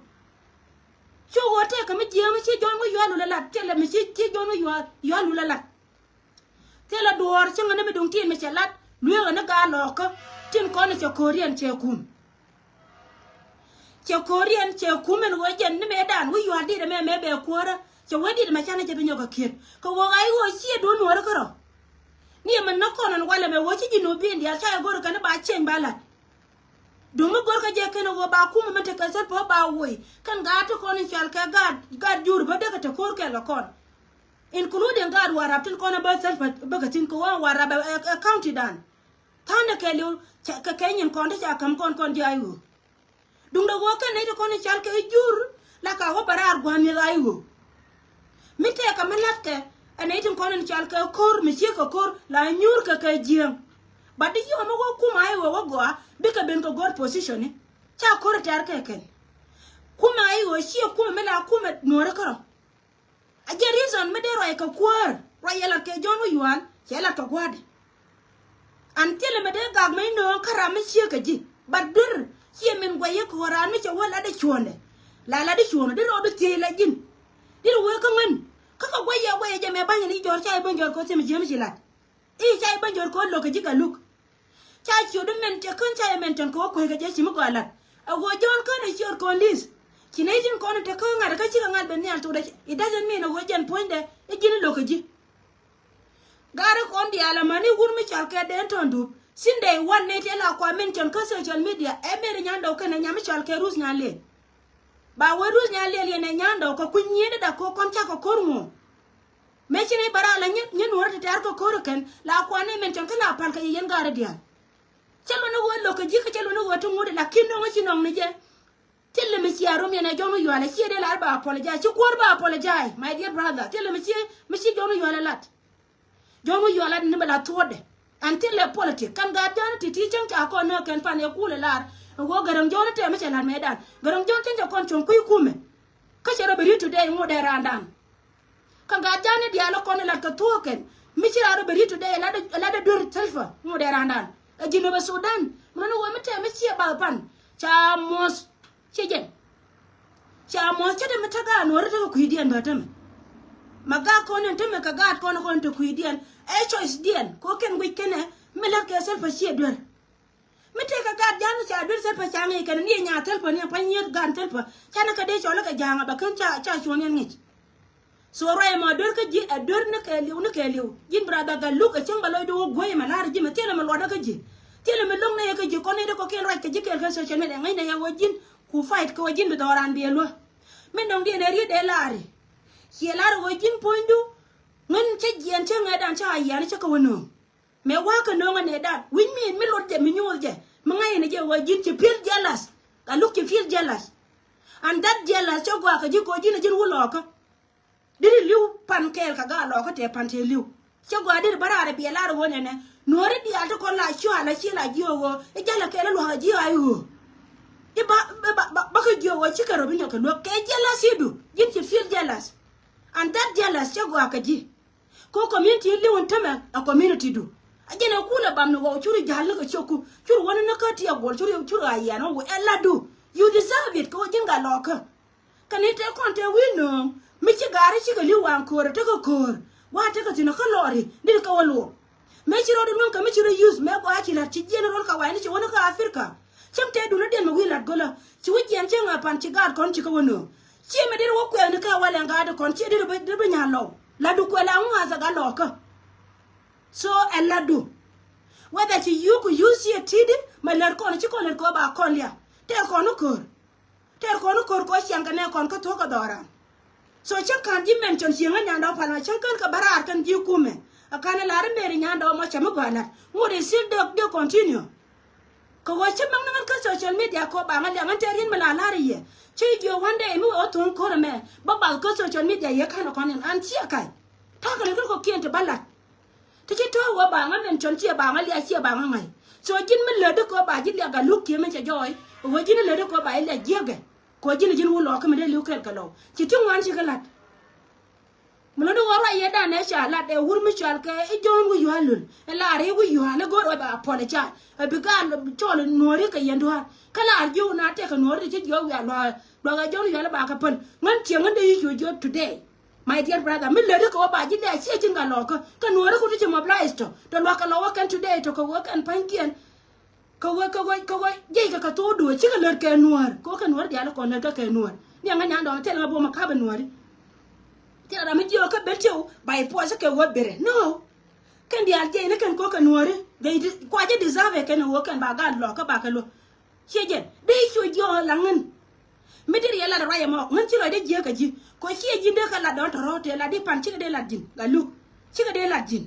Cu ɣöö tëëkä mi jiääm ci John Wi̱i̱ Yual wulɛ lat thilɛ mi ci ci John Wi̱i̱ Yual Yual wulɛ lat. Thilɛ duɔ̱ɔ̱r cäŋɛ ni mi duŋ tin mi cɛ lat lueekä ni gaat lɔɔkä tin kɔn cɛ ko̱riɛn cɛ kum. Cɛ ko̱riɛn cɛ kum ɛn ɣöö jɛn ni mëëdan Wi̱i̱ Yual dit ɛmɛ mëë bɛ kuäärä cɛ wee dit ɛmɛ canɛ cɛ bi nyɔk kɛ kiet kɛ ɣöö ɣa̱c ɣöö ciɛ duun nuɔ̱ɔ̱rä kärɔ̱. Ni ɛmɛ näk kɔn ɛn walɛ mɛ ɣöö ci ji̱ nuɔ̱ɔ̱r bi̱i̱n diaal ca ɛ go̱r kɛn ba cieŋ ba la̱t. Duŋ mi go̱rkɛ jɛ kɛn ɛ ɣöö ba kum ɛmɛ tekɛ thil pä ba woi kɛn gaat ti kɔn in cɔal kɛ gaat gaat jur bä dekɛ te ko̱r kɛl kɛ kɔn. Including gaat Warap tin kɔn a bä Salva bä kɛ thin kɛ wä Warap ɛ, ɛ, ɛ county dan. Tha̱a̱ŋdɛ kɛɛliw kɛ, kɛ nyin kɔn ti ca käm kɔn kɔn ji̱ Ayiɣöö. Duŋdɛ ɣöö kɛn nɛy ti kɔn in cal kɛ jur la ka wä bɛ raar gua̱a̱th mi̱eth Ayiɣöö. Mi tɛɛkɛ mi la̱tkɛ ɛ nɛy tin kɔn in cal kɛ ko̱r mi ciek kɛ ko̱r la nyuur kɛ kɛ jiääŋ. But di yɔmɔ wä kum Ayiɣöö wä gɔaa bikɛ ben kɛ go̱r position ni. Ca ko̱r tɛ̈r kɛ kɛn. Kum Ayiɣöö ciɛ kum mi la kum ɛ nuɔ̱ɔ̱ri kärɔ. A jɛ reason mi dee ruac kɛ kuäär, ruac yɛ lat kɛ Jɔ̱ɔ̱n Wä Yual, cɛ lat kɛ gua̱a̱dɛ. An thilɛ mi dee gak mi nööŋ kä ram mi ciek kɛ ji̱, but duer ciɛ min guɛc yɛ kɛ ɣöö raan mi cɛ wä lat dee cuɔ̱ɔ̱ndɛ. La lat dee cuɔ̱ɔ̱ndɛ, dee rɔɔdu thiec la ji̱n. Dee wee kä ŋän. Kä kɛ guɛc yɛ guɛc yɛ jɛ mɛ ba̱nyɛ ni jɔ̱ɔ̱r ca yɛ ben jɔ̱ɔ̱r kɛ ɣöö thimɛ jiäm ci lat. I̱ ca yɛ ben jɔ̱ɔ̱r kɛ ɣöö lo̱k kɛ ji̱ Galuk. Ca ciötdu mɛn cɛ kän ca yɛ mɛn tɛn kɛ wä kueckɛ jɛ ci mi gɔaa lat. A ɣöö Jɔ̱ɔ̱n kän a ciöt kɔn li̱th. Ci nɛy tin kɔn in te kä ŋa̱t kä cikɛ ŋa̱t ben nhial tokdɛ. It doesn't mean a ɣöö jɛn puɔ̱nydɛ i̱ ji̱n i̱ lo̱k kɛ ji̱. Gaari kɔn diaal amäni wur mi cɔal kɛ Dɛn Tɔ̱ɔ̱ŋ Dup. Since day one nɛy tëë la kua mention kä social media ɛ Mary Nyandɔw kɛnɛ nyam mi cɔal kɛ Ruth Nyaliel. Ba wee Ruth Nyaliel yɛn ɛ Nyandɔw kɛ kuny nyieenäda kɛ ɣöö kɔn cakɔ ko̱r ŋuɔ. Mëë ci nɛy bä raar la nyi, nyi nuɔ̱ɔ̱ri ti tɛ̈r kä ko̱r kɛn la kuan ni mention kä la pal kɛ yɛ yɛn gaari diaal. Cä luɔ̱n ni ɣöö lo̱k kɛ ji̱ kä cä luɔ̱n ni ɣöö ti ŋuɔ̱t lakin nöŋ ci nɔŋ ni jɛ. Thilɛ mi cia rom yɛn ɛ Jɔ̱ɔ̱n Wä Yual ɛ ciɛ dee lar ba apologize. Ci kuäär ba apologize, my dear brother. Thilɛ mi ci, mi ci Jɔ̱ɔ̱n Wä Yual ɛ lat. Jɔ̱ɔ̱n Wä Yual lat ni bɛ la thuɔ̱ɔ̱dɛ. An thilɛ politic. Kan gaat Jɔ̱ɔ̱n ti ti cäŋ ca kɔn nääk kɛn pan yɛ kulɛ lar. Ɛ ɣöö Gɛrɛŋ Jɔ̱ɔ̱n tɛmɛ cɛ lat mɛɛdan. Gɛrɛŋ Jɔ̱ɔ̱n cäŋ cɛ kɔn cuɔ̱ŋ kui̱ kumɛ. Kä cɛ rɔ bɛ ri̱t today ŋot ɛ raandan. Kä gaat Jɔ̱ɔ̱n ni diaal ɛ kɔn ɛ lat kɛ thuɔ̱ɔ̱k kɛn. Mi ci raan rɔ bɛ ri̱t today ɛ lat dee, ɛ lat dee duer Salva ŋot ɛ raandan. Ɛ ji̱n ɛ bɛ Sudan. Mi nɔ ni ɣöö mi tɛmɛ ciɛ bath pan. Ca muɔ̱th. Ciɛ jɛn. Ca muɔ̱th ce̱t ɛmɛ te gaat nuɔ̱ɔ̱ri tekɛ kui̱diɛn bä tämɛ. Ma gaat kɔn ɛn tämɛ kɛ gaat kɔn kɔn te kui̱diɛn. Ɛ choice diɛn kɛ ɣöö kɛn guic kɛnɛ mi la̱t kɛ Salva ciɛ duer. Mi tëëkɛ gaat Jɔ̱ɔ̱n ca duer Salva ca ŋi̱i̱c kɛnɛ ni ɛ nyaa Salva ni ɛ pa̱ny nyieth gaat Salva. Canɛ kɛ dee cɔl kɛ ja̱a̱ŋ ɛ bɛ kän ca, ca cuɔ̱ɔ̱ŋ yɛn ŋi̱c. So ruac ɛmɔ a duer kä ji̱, ɛ duer ni kɛɛliw, ni kɛɛliw. Ji̱n brother Galuk, ɛ cäŋ bɛ lɔcdu wä guäc ɛmɛ la̱rä ji̱ mɛ thilɛ mi luɔtdä kä ji̱. Thilɛ mi lo̱ŋ nɛy kä ji̱, kɔn nɛy dee kɔkiɛn ruac kɛ ji̱ kɛɛl kä social media, ŋäcnɛ yɛ ɣöö ji̱n ku fight kɛ ɣöö ji̱n bi dhɔran bi ɛ luä. Min dɔ̱ŋ diɛn ɛ riet dee la̱ri. Ciɛ la̱rä ɣöö ji̱n puɔ̱nydu. Ŋän cä jiɛɛn cä ŋɛ̈tdan cä a yian cä kɛ wä nööŋ. Mëë wa̱a̱ kɛ nööŋä nɛɛdan, which mean mi lot jɛ, mi nyuuth jɛ, mi ŋa̱c yɛn ɛ jɛ ɣöö ji̱n ci feel jealous. Galuk ci feel jealous. And that jealous cä gɔaa kɛ ji̱ kɛ ɣöö ji̱n ɛ ji̱n wä lɔɔkä. Deri li̱w pan kɛɛl kɛ gaat lɔɔkä tëë pan tëë li̱w. Cä gɔaa deri bä raar ɛ biɛ lar ɛ ɣöö nɛnɛ. Nuɔ̱ɔ̱ri diaal ti kɔn la cua̱l ɛ ci la jiök ɣöö i̱ jalɛ kɛɛl i̱ lua̱k ɛ ji̱ a i̱ ɣöö. I̱ ba, ba, ba, ba kä jiök ɣöö cikɛ rɔ bi nyɔk kɛ luäk kɛ jealousy du. Ji̱n ci feel jealous. And that jealous cä gɔaa kɛ ji̱. Kɛ community in li̱w in tämɛ a community du. A jɛn ɛ kulɛ bam ni ɣɔw curi ja̱l ni kɛ cio̱ku. Curi wäni ni kä ti a guɔl curi, curi a yian ɣɔw ɛ la du. You deserve it kɛ ɣöö ji̱n gat lɔɔkä. Kɛ ni tëë kɔn tëë wi̱i̱ nööŋ mi ci gaari cikɛ li̱w waŋ köör ɛ tekɛ köör. Wa tekɛ thi̱n kä lɔɔri dit kɛ wä luɔk. Mëë ci rɔɔdi luäŋ kɛ mi ci rɔ use mëë gɔaa ci la̱t ci jiɛn rɔl kɛ wa̱i̱ni ci wäni kä Africa. Cäŋ tëë duŋdädiɛn mi wi̱i̱ la̱t gölä ci wi̱c jiɛn cieŋ a pan ci gaat kɔn ci kä wä nööŋ. Ciɛ mi dit wä kuɛɛni kä walɛ ŋa̱a̱di kɔn ciɛ dit bä, dit bä nya̱a̱ lɔw. La̱tdu kuɛ la ŋua̱a̱th ɛ gat lɔɔkä. So ɛ la̱tdu. Whether ci yuk ku yuk ciɛ ti̱i̱di mɛ lät kɔn ci kɔn lät kɛ ɣöö ba kɔn liak. Tɛɛr kɔn ni köör. Tɛɛr kɔn ni köör kɛ ɣöö ciaŋ kɛ nɛ kɔn kä thuɔ̱k kɛ dhɔran. So cä ka̱n ji̱ mention cieŋä nyandɔɔ pal mɛ cäŋ kän kɛ bä raar kɛn ji̱ kumɛ. A ka̱n ɛ lar i̱ Mary nyandɔɔ mɔ cɛ mi gɔaa la̱t. Ŋot ɛ thil dee, dee continue. Kɛ ɣöö cä maŋ ni ŋän kä social media kɛ ɣöö ba ŋä liak ŋän tɛɛr yɛn mi la la̱r i̱ yɛ. Cä i̱ jiök one day mi wee ɣä thuɔ̱ŋ ko̱r ɛmɛ bä bath kä social media yɛ ka̱n ɛ kɔn ɛn an ciɛ ka̱c. Ta̱a̱ kɛ ni kä kɔ̱kiɛn ti bä la̱t. Ti ci tɔ̱ɔ̱c ɣöö ba ŋä mention ciɛ ba ŋä liak ciɛ ba ŋä ŋa̱c. So ji̱n mi lätdi kɛ ɣöö ba ji̱ liak Galuk kiɛ min cɛ jɔɔc. Ɣöö ji̱n lätdi kɛ ɣöö ba ji̱ liak jiäkɛ. Kɛ ɣöö ji̱n ji̱n wä lɔɔkä mi dee li̱w kɛl kɛ lɔw. Ci ti ŋuan ci kɛ la̱t. Mi lo̱ni ɣöö ruac yɛn dan ɛ ca lat ɛ wur mi cɔal kɛ i̱ Jɔ̱ɔ̱n Wä Yual lul. Ɛ lar i̱ Wä Yual ɛ go̱o̱r ɛ ba apologize. Ɛ bi gal cɔl nuɔ̱ɔ̱ri kɛ yɛn dua̱a̱r. Kä lar jiök na tɛkɛ nuɔ̱ɔ̱ri ti ci jiɔk wiaa luaak. Luaak ɛ Jɔ̱ɔ̱n Wä Yual ɛ ba kɛ päl. Ŋän ciɛ ŋän dee i̱ cu jiök today. My dear brother, mi lätdi kɛ ɣöö ba ji̱ lɛ̈k ciɛ ji̱n gat lɔɔkä. Kɛ nuɔ̱ɔ̱ri ku ti ci mobilize tɔ. Tɔ luaak kɛ lɔ wä kɛn today tɔ kɛ wä kɛn pa̱nykiɛn. Kɛ ɣöö, kɛ ɣöö, kɛ ɣöö jiɛc kɛ kɛ thok duɔ̱ɔ̱c cikɛ lät kɛ nuäär. Kɛ ɣöö kɛ nuäär diaal kɔn lät kä kɛ nuäär. Ni ɛŋä nyan dɔɔn thilɛ ŋä buɔ̱m ɛ ka̱pɛ nuääri. Thilɛ ram mi jiök kä ben tiɛw ba i̱ puɔth kɛ ɣöö berɛ. No. Kɛn diaal jiɛc ni kɛn kɛ ɣöö kɛ nuääri. They de-, kua jɛ deserve kɛn ɣöö kɛn ba gat lɔk kä ba kɛ lo̱k. Ciɛ jɛn dee cu jiɔk la ŋän. Mi deri yɛ lat ruac ɛmɔ ŋän ci lɔcdä jiäk kɛ ji̱. Kɛ ɣöö ciɛ ji̱n dee kɛ lat dɔ̱ŋ tɔ̱rɔ̱ tëë lat di pan cikɛ dee lat ji̱n la luk. Cikɛ dee lat ji̱n.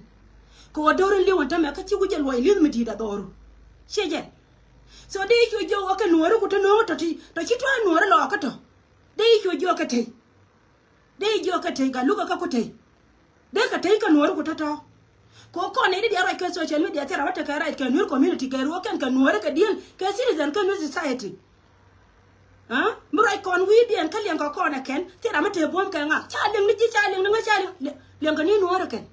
Kɛ ɣöö do̱r in li̱w ɛn tämɛ kä ci wi̱c ɛ luɔc li̱th mi di̱i̱t a dhɔru. Ciɛ jɛn. So dee i̱ cu jiök ɣä kɛ nuɔ̱ɔ̱ri ku te no̱o̱ŋ tɔ̱ ti tɔ̱ ci tua̱a̱ nuɔ̱ɔ̱ri lɔɔk kä tɔ̱. Dee i̱ cu jiök kɛ tey. Dee i̱ jiök kɛ tey Gatluak kä ku tey. Dee kɛ tey kɛ nuɔ̱ɔ̱ri ku tɔ̱tɔ̱. Kɛ ɣöö kɔn nɛy di diaal ruac kɛ social media thil ram mi tekɛ ruac kɛ Nuer community kɛ ruɔ̱k kɛn kɛ nuɔ̱ɔ̱ri kɛ di̱el kɛ citizen kä Nuer society. Mi ruac kɔn wi̱i̱diɛn kä liɛŋkɛ kɔn ɛ kɛn thil ram mi te buɔ̱m kɛ ŋa ca liɛŋ ni ji̱ ca liɛŋ ni ŋa ca liɛŋ liɛŋkɛ ni nuɔ̱ɔ̱ri kɛn.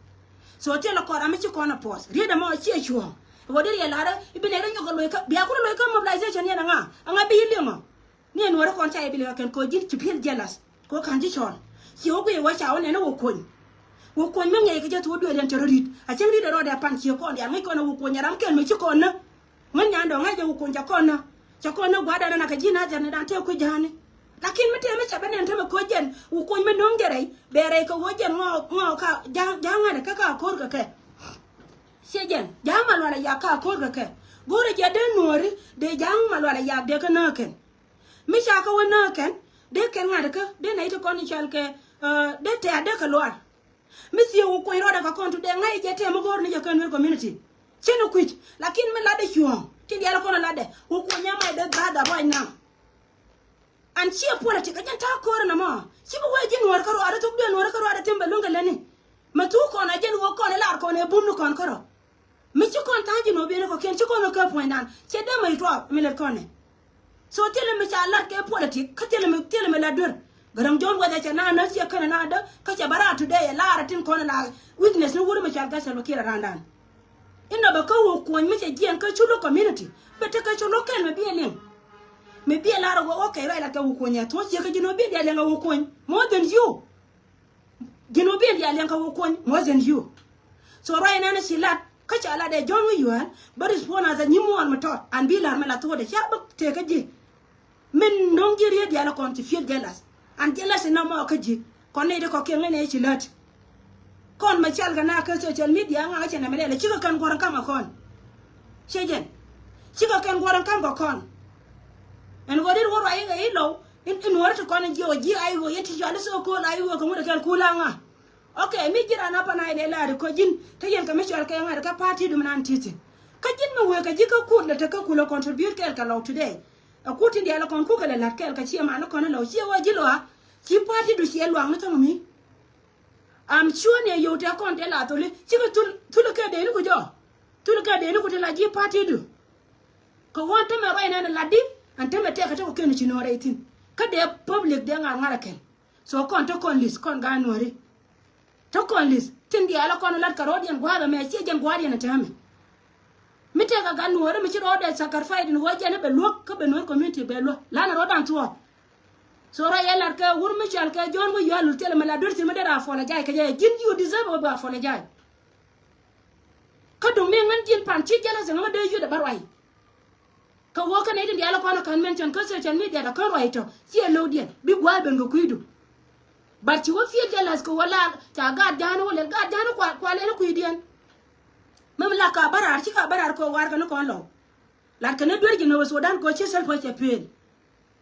So thilɛ kɔn ram mi ci kɔn a puɔth riet ɛmɔ ciɛ cuɔ̱ɔ̱ŋ. Ɛ ɣöö deri yɛ la̱rä i̱ bi nɛy rɔ nyɔk kɛ loc kä bia ku rɔ loc kä mobilization yɛn ɛ ŋa ɛ ŋa bi yi liɛŋɔ. Ni ɛ nuɔ̱ɔ̱ri kɔn ca yɛ bi liɛŋɔ kɛn kɛ ɣöö ji̱n ci pi̱el jealous. Kɛ ɣöö ka̱n ci cɔɔl ciɛ wä guiy wä ca wä nɛn wä kuony. Wä kuony mi ŋiɛc kɛ jɛ thok duëël yɛn cɛ rɔ ri̱t a cäŋ ri̱t ɛ rɔɔdɛ pan ciɛ kɔn diaal ŋäc kɔn ɛ wä kuony ɛ ram kɛn mi ci kɔn nä. Ŋän nyan dɔ̱ŋ ŋäc jɛ wä kuony cɛ kɔn nä. Cɛ kɔn nä gua̱a̱r dan ɛn a kɛ ji̱ nathɛr ni dan tëë kui̱ ja̱a̱ni. Lakin mi tëë mi cɛ ben ɛn te mi koc jɛn wä kuony mi no̱o̱ŋ jɛ rɛy bɛ rɛy kɛ wä jɛn ŋɔɔ ŋɔɔ ka ja̱a̱ŋ ja̱a̱ŋ ŋa̱n ɛ kä ka ko̱r kɛ kɛ. Ciɛ jɛn ja̱a̱ŋ ma lual ɛ yak ka ko̱r kɛ kɛ. Go̱o̱rɛ jɛ dee nuɔ̱ɔ̱ri dee ja̱a̱ŋ ma lual ɛ yak dee kä nääkɛn. Mi ca kä wä nääkɛn dee kɛn ŋa̱t kä dee nɛy ti kɔn i̱ cɔal kɛ dee tɛ̈t dee kɛ luaar. Mi thiee wä kuɔny rɔɔdɛ kɛ kɔn tu dee ŋa̱c jɛ tɛm mi go̱o̱r ni jɛ kɛn Nuer community. Cin kui̱c lakin mi latdɛ cuɔ̱ɔ̱ŋ tin diaal kɔn latdɛ wä kuɔny amai dee ga̱a̱th a ruac naŋ. An ciɛ politik a jɛn ta̱a̱ ko̱o̱rä nɔmɔ ci bi wee ji̱ nuɔ̱ɔ̱r kä ruaadä thok duëë nuɔ̱ɔ̱r kä ruaadä thi̱n bɛ luäŋ kɛ lätni. Mɛ thuk kɔn a jɛn wä kɔn ɛ lar kɔn ɛ bum ni kɔn kärɔ. Mi ci kɔn tha̱a̱ŋ ji̱ nuɔ̱ɔ̱r biɛn kɔ̱kiɛn ci kɔn wä kɛ puɔ̱nydan cɛ dee mɛ tuɔɔk mi lät kɔn ɛ. So thilɛ mi ca lat kɛ politik kä thilɛ mi thilɛ mi lat duer. Gäräŋ John wɛcɛ cɛ naan nä ciɛ känɛ naan dä kä cɛ bä raar today ɛ laarä tin kɔn ɛ la weakness ni wur mi cɔal kä Salva Kiir ɛ raandan. Inɔ bɛ kä wä kuɔ̱ny mi cɛ jiɛn kä Colo community bɛ te kä Colo kɛn mi biɛ liŋ. Mi biɛ lar ɛ wä wä kɛ ruac lat kɛ wä kuɔ̱ny ɛ thuɔ̱c ciɛ kä ji̱n wä biɛ liɛ liɛŋ ɛ wä kuɔ̱ny more than you. Ji̱n wä biɛn diaal liɛŋ kä wä kuɔ̱ny more than you. So ruac nɛn ci lat kä ca lat ɛ John Wiyual bä respond as a nyimuɔɔn mi tɔt an bi la̱r mi la thuɔ̱ɔ̱dɛ ca bä tëë kä ji̱. Min no̱ŋ ji̱ riet diaal kɔn ci feel jealous an jealous in nɔmɔ kä ji̱ kɔn nɛy ti kɔ̱kiɛn ŋäc nɛy ci lät. Kɔn mɛ cal kɛ na kä social media ŋa̱ kä cɛ nɛmɛ lɛl cikɛ kɛn guɔ̱r in ka̱m kɛ kɔn. Ciɛ jɛn cikɛ kɛn guɔ̱r in ka̱m kɛ kɔn. Ɛn ɣöö rit wä ruac i̱ ɣɛ i̱ lɔw in in wä rit kɔn in jiɛ wä ji̱ ay ɣöö yɛn ti cɔal i̱ so ko̱o̱l ay ɣöö kɛ ŋut ɛ kɛn kuul aŋa. Ok mi ji̱ ran apa na ilɛ laari kä ji̱n te yɛn kɛ mi cɔal kɛ ŋa̱t kä party dum nan ti̱ti̱. Kä ji̱n mi wëë kɛ ji̱ kä kul lɛ te kä kul ɛ contribute kɛɛl kɛ lɔw today. Ɛ kut tin diaal ɛ kɔn kukɛ lɛ la̱t kɛɛl kɛ ciɛ man ɛ kɔn ɛ lɔw ciɛ wä ji̱ lɔa. Ci party du ciɛ luaŋni thäŋ mi. Am sure ni ɛ yio̱w tɛ kɔn tɛ la thuli cikɛ thul thuli kɛ dee ni ku jɔ. Thuli kɛ dee ni ku te la ji̱ party du. Kɛ wä ɛn tämɛ ruac nɛn ɛ lat di ɛn tämɛ tɛk kɛ te kɔ kɛn ci no̱o̱rɛ ithin. Kä dee public dee ŋa̱r ŋa̱r ɛ kɛn. So kɔn te kɔn li̱th kɔn gaat nuɔ̱ri. Te kɔn li̱th tin diaal ɛ kɔn lat kɛ rɔɔdiɛn gua̱a̱th ɛmɛ ciɛ jɛn gua̱a̱diɛn ɛ täämɛ. Mi tɛk ɛ gaat nuɔ̱ri mi ci rɔɔdɛ sacrifice in ɣöö jɛn ɛ bɛ luäk kä bɛ nuɔ̱ri community bɛ luäk lanɛ rɔɔdan thuɔɔk. So ruac ɛ lat kɛ wur mi cɔal kɛ John Wiyual thilɛ mi la duer thi̱n mi dee ra apologize kɛ jɛ ji̱n you deserve ɛ bɛ apologize. Kä duŋ mi ŋän ji̱n pan ci jealous ŋä mi dee yut ɛ bä ruac. Kɛ ɣöö kä nɛy tin diaal kɔn ɛ kän mention kä social media dɔ kän ruac tɔ ciɛ lo̱wdiɛn bi gua̱a̱th ben kɛ kui̱du. But ci wä feel jealous kɛ wä la ca gaat ja̱a̱n wä lɛl gaat ja̱a̱n kua kua lɛl kui̱diɛn. Mɛm la ka bä raar ci ka bä raar kɛ war kɛ ni kɔn lɔw. Lat kɛ ni duer ji̱ nɔ wä Sudan kɛ wä ci Salva cɛ pëël.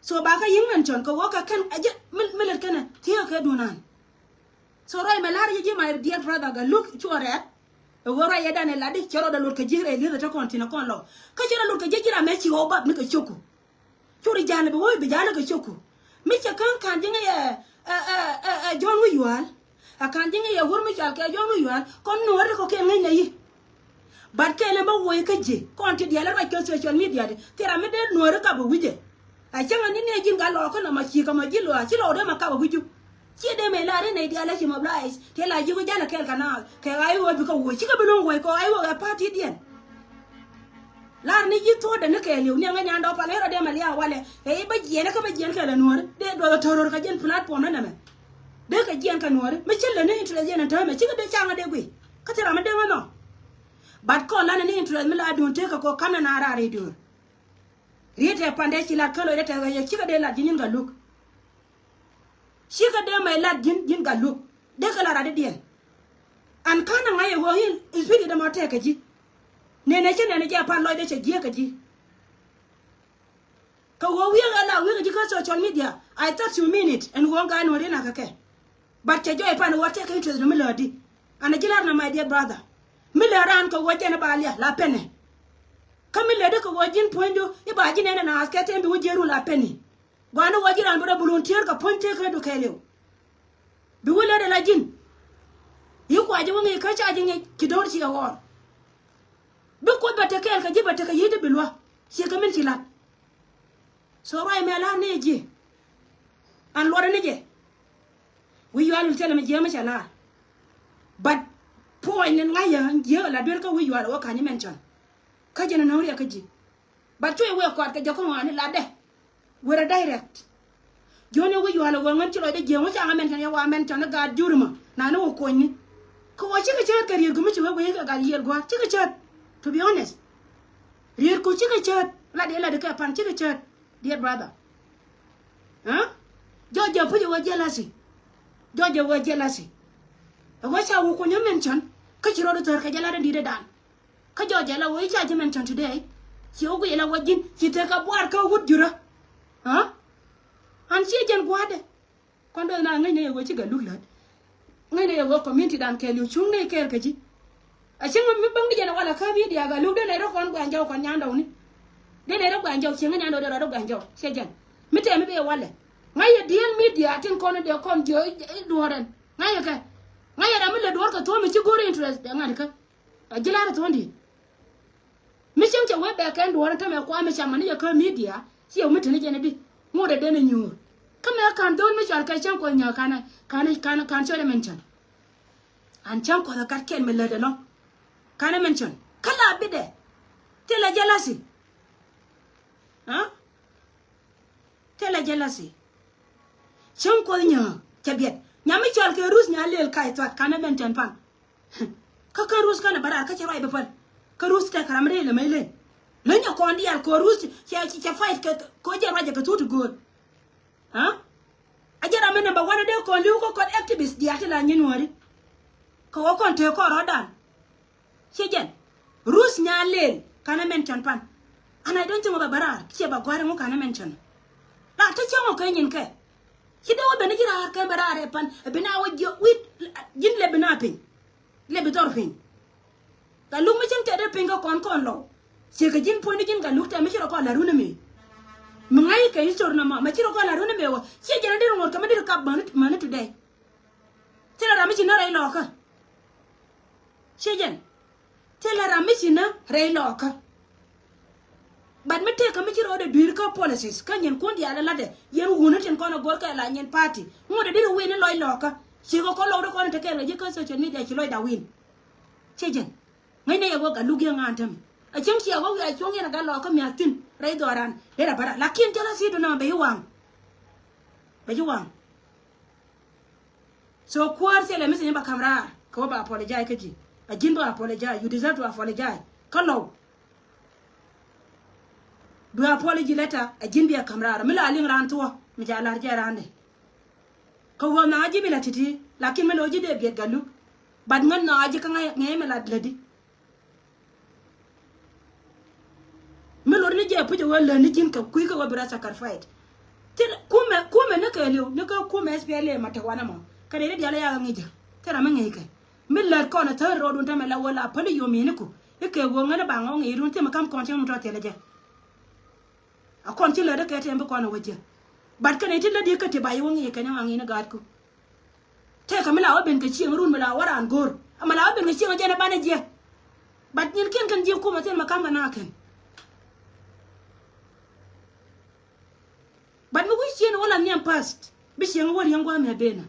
So ba kä yi̱ŋ mention kɛ wä kɛ kɛn a jɛ mi lät kɛnɛ thiee kɛ dunan. So ruac mɛ la̱r ji̱ ji̱ my dear brother Gatluak cuɔ rɛɛt. Ɛ wä ruac yɛ dan ɛ lat di cɛ rɔɔdɛ lot kɛ ji̱ rɛy li̱eth ɛ te kɔn thi̱n ɛ kɔn lɔ kä cɛ rɔ lot kɛ ji̱ ji̱ ram mɛ ci ɣɔw bap ni kɛ cioku. Cori ja̱a̱n ɛ bi wä bi ja̱a̱n ni kɛ cioku. Mi cɛ käŋ ka̱n ji̱ ŋäc ɛ ɛ ɛ ɛ John Wiyual. Ɛ ka̱n ji̱ ŋäc ɛ wur mi cɔal kɛ John Wiyual kɔn nuɔ̱ɔ̱ri kɔ kɛ ŋäc nɛ yi. But kɛn ɛn bä woc kä ji̱ kɔn ti diaal ɛ ruac kɛ social media di thil ram mi dee nuɔ̱ɔ̱ri kap ɛ wi̱cɛ. A cäŋ ani nɛ ji̱n gat lɔɔkä nɔmɔ ci kä mɔ ji̱ lɔaa ci lɔɔk dee mɛ kap ɛ wi̱cu. Ciɛ dee mɛ lar inɛ diaal ɛ ci mobilize tëë la ji̱ ku jalɛ kɛɛl kɛ naath kɛ ɣa̱c ɣöö bikɛ woc cikɛ bi luŋ woc kɛ ɣa̱c ɣöö ɛ party diɛn. Lar ni ji̱ thuɔ̱ɔ̱dɛ ni kɛɛliw niɛŋä nyandɛ ɔ pal ɣän rɔ dee mɛ lia̱a̱ walɛ ɛ i̱ bä jiɛn kä bä jiɛn kɛɛl ɛ nuɔ̱ɔ̱ri dee duɔth ɛ to̱r ror kɛ jiɛn platform ni nɛmɛ. Dee kɛ jiɛn kɛ nuɔ̱ɔ̱ri mi ci lɛ ni interest yɛn ɛn täämɛ cikɛ dee caŋä dee guiy. Kä thil ram mi dee ŋä nɔ. But kɔn lanɛ ni interest mi la duun tëëkɛ kɔ kamnɛ na raar i̱ duun. Riet tɛ pandɛ ci lat kä loc dee tɛth kɛ yɛ cikɛ dee lat ji̱ nyin Gatluak. Cikɛ dee mɛ lat ji̱n ji̱n Gatluak dee kɛ lat rat i̱diɛn. An ka̱n aŋa̱c ɛ ɣöö in i̱ pi̱t i̱ dämɔ tɛɛk kɛ ji̱. Nɛnɛ cä nɛnɛ jɛ pan lɔcdɛ cɛ jiääk kɛ ji̱. Kɛ ɣöö wi̱i̱ ɣä la wi̱i̱ kä ji̱ kä social media. I thought you mean it. Ɛn ɣöö ŋa nuɔ̱ɔ̱ri na kɛ kɛ. But cɛ jɔy pan ɣöö tɛkɛ interest mi lääri. An a ji̱ lar na, my dear brother. Mi lääri an kɛ ɣöö jɛn ba liak la pɛnɛ. Kä mi lääri kɛ ɣöö ji̱n puɔ̱nydu i̱ ba ji̱ nɛn ɛn ath kɛ tɛm bi wä jiɛɛru la pɛni. Gua̱a̱ni ɣöö ji̱ ran bi rɔ volunteer kɛ puɔ̱ny tëëkädu kɛɛliw. Bi wä lät ala ji̱n. Yi kuac ji̱ wä ŋi̱i̱c kä ca ji̱ ŋi̱i̱c ci do̱r ci ɛ ɣɔr. Bi Kuoth bɛ te kɛɛl kɛ ji̱, bɛ te kɛ yi̱i̱t i̱ bi luäk. Ciɛ kɛ min ci la̱t. So ruac mɛ la̱r ni ji̱. An luɔtdɛ ni jɛ. Wi̱i̱ yual wul thilɛ mi jiääm mi cɛ la̱r. But puɔ̱ny ni ŋa̱c yɛ jiääk la duel kä wi̱i̱ yual wä ka̱ny mention. Kä jɛn nɔ̱ɔ̱ŋ riɛk kä ji̱. But cuɛ wëë kɔat kɛ jɔkä ŋɔaani latdɛ. Wërɛ direct. Jiöni wi̱c yual ɛ ɣöö ŋän ci lɔcdä jiäŋ wä ca ŋä mention yɛ wa mention ni gaat jur mɔ. Nani wä kuɔ̱nyni. Kɛ wä cikɛ cäät kɛ riet gu mi ci wee wee kɛ gat yiël gua̱a̱r. Cikɛ cäät. To be honest. Riet ku cikɛ cäät. Lat yɛ lat kɛ pan cikɛ cäät. Dear brother. Huh? Jɔc jɛ puc ɛ wä jealousy. Jɔc jɛ wä jealousy. Ɛ wä ca wä kuɔ̱ny ɛ mention. Kä ci rɔɔd thär kɛ jɛ lat in di̱t ɛ dan. Kä jɔc jɛ la wä i̱ ca ji̱ mention today. Ci wä guic la wä ji̱n ci tek kɛ buar kä wut jurä. Aa? An ci jɛn gua̱a̱dɛ. Kɔn do̱th na ŋäcnɛ yɛ wä ci Galuk lät. Ŋäcnɛ yɛ wä community dan kɛɛliw cuŋ nɛy kɛɛl kä ji̱. A cieŋ mi bäŋ di jɛn a walɛ kä media Galuk dee nɛy rɔ kɔn gua̱a̱n jɔw kɔn nyandɔwni. Dee nɛy rɔ gua̱a̱n jɔw cieŋ nyandɔw dee rɔ gua̱a̱n jɔw ciɛ jɛn. Mi tɛm mi bee walɛ. Ŋa̱c yɛ diɛl media tin kɔn dee kɔn jiö i̱ duɔ̱ɔ̱r ɛn. Ŋa̱c yɛ kɛ. Ŋa̱c yɛ ram mi lɛ duɔ̱ɔ̱r kɛ thuɔ̱ɔ̱m mi ci go̱r interest dee ŋa̱t kä. A ji̱ la̱rä thuɔ̱ɔ̱ndi. Mi cieŋ cɛ wee bɛɛkɛn duɔ̱ɔ̱r in tämɛ kua̱r mi camä ni yɛ kä media. Ciɛ mi te ni jɛn i̱di ŋot ɛ den ɛ nyuur. Kä mɛ ka̱n dho̱o̱n mi cɔal kɛ cäŋ kuɔth nyääk ka̱n ka̱n ka̱n ka̱n cɔl ɛ mention. An cäŋ kuɔth ɛ kat kɛn mi lät ɛlɔ̱ŋ. Ka̱n ɛ mention kä la bitdɛ. Thilɛ jealousy. Aa? Thilɛ jealousy. Cäŋ kuɔth nyääk cɛ biɛt. Nyam mi cɔal kɛ Ruth Nyalel Kac Thuat ka̱n ɛ mention pan. Kä kä Ruth känɛ bä raar kä cɛ ruac bä päl. Kä Ruth tɛk ram rɛy lɛ mec len. Leny ɛ kɔn diaal kɛ Ruth cɛ cɛ fight kɛ kɛ jɛ ruac ɛ kɛ thut ti gööl. Aa? A jɛ ram mi number one dee kɔn li̱w kä kɔn activist diaal ti la nyin wäri. Kɛ wä kɔn tëë kɔn rɔ̱dan. Ciɛ jɛn. Ruth Nyalel ka̱n ɛ mention pan. And I don't think ɔ bɛ bä raar ciɛ bɛ gua̱a̱r ɛŋu ka̱n ɛ mention. La te cäŋ ɔ kɛ nyin kɛ. Ci dee wä ben ji̱ raar kɛ bɛ raar ɛ pan ɛ ben a wä jiök wi̱i̱ ji̱n lɛ ben a piny. Lɛ bi dhɔr piny. Galuk mi cieŋ tɛt dee piny kä kɔn kɔn lɔw. Ciɛ kɛ ji̱n puɔ̱nyni ji̱n Galuk tɛm mi ci rɔ kɔn la run ɛmɛ. Mi ŋa̱c kɛ history nɔmɔ mɛ ci rɔ kɔn la run ɛmɛ wä ciɛ jɛn a dee rɔ ŋot kɛ mi dee rɔ kap mäni mäni today. Thilɛ ram mi ci nä rɛy lɔɔkä. Ciɛ jɛn. Thilɛ ram mi ci nä rɛy lɔɔkä. But mi tëëkä mi ci rɔɔdɛ dui̱r kä policies kä nyin kun diaal latdɛ yɛn wuni tin kɔn a go̱r kɛ la nyin party ŋot a diri win in lɔc lɔɔkä. Cikɛ kɔn lɔwdɛ kɔn in te kɛɛl kɛ ji̱ kä social media ci lɔcda win. Ciɛ jɛn. Ŋäcnɛ yɛ wä Galuk yɛ ŋa̱a̱n täm. A cieŋ ciɛ wä wiaa cuɔ̱ŋ yɛn a gat lɔɔkä mia̱th thi̱n rɛy dhɔran dee rɛ bä raar lakin jealousy du nɔmɔ bɛ yi waŋ. Bɛ yi waŋ. So kuäär thilɛ mi thi̱n bɛ ka̱m raar kɛ wä bɛ apologize kä ji̱. A ji̱n bɛ apologize, you deserve to apologize. Kä lɔw. Bi apology letter a ji̱n bi a ka̱m raar mi la liŋ raan thuɔ̱k mi ca la̱r jɛ raandɛ. Kä wä na ji̱ bi la ti̱ti̱ lakin mi lo̱ ji̱ dee biɛt Galuk. But ŋän na ji̱ kä ŋäc mi la lätdi. Mi lot ni jɛ puc ɛ wä lät ni ji̱n kɛ kui̱ kɛ wä bi rɔ sacrifice. Thil kumɛ kumɛ ni kɛɛliw ni kä kumɛ S P L A ma te wanɛ mɔ kɛnɛ ni diaal ɛ yakɛ ŋi̱cä. Thil ram mi ŋi̱i̱kɛ mi lät kɔn ɛ thäär rɔɔdun tämɛ la wä la päli yom yiniku. Ikɛ wä ŋän ɛ ba ŋɔk ŋi̱i̱dun thimɛ kam kɔn cäŋ mi tɔ̱ thilɛ jɛ. A kɔn ci lät ɛ kɛ tɛm bi kɔn ɛ wä jiɛ. But kɛnɛ ti lät yɛ kä ti ba yɛ wä ŋi̱i̱kɛ ni ŋa̱ ŋi̱i̱ni gaatku. Tëëkä mi la wä ben kɛ cieŋ run mi la wä raan go̱o̱r. Ama la wä ben kɛ cieŋ jɛn ɛ banɛ jiɛ. But nyin kiɛn kɛn jiɛ kumɛ thiɛn mɛ ka̱m kɛ na kɛn. But mi wi̱c cieŋ wä la nhiam past bi cieŋ wä riɛŋ gua̱a̱th mi a benä.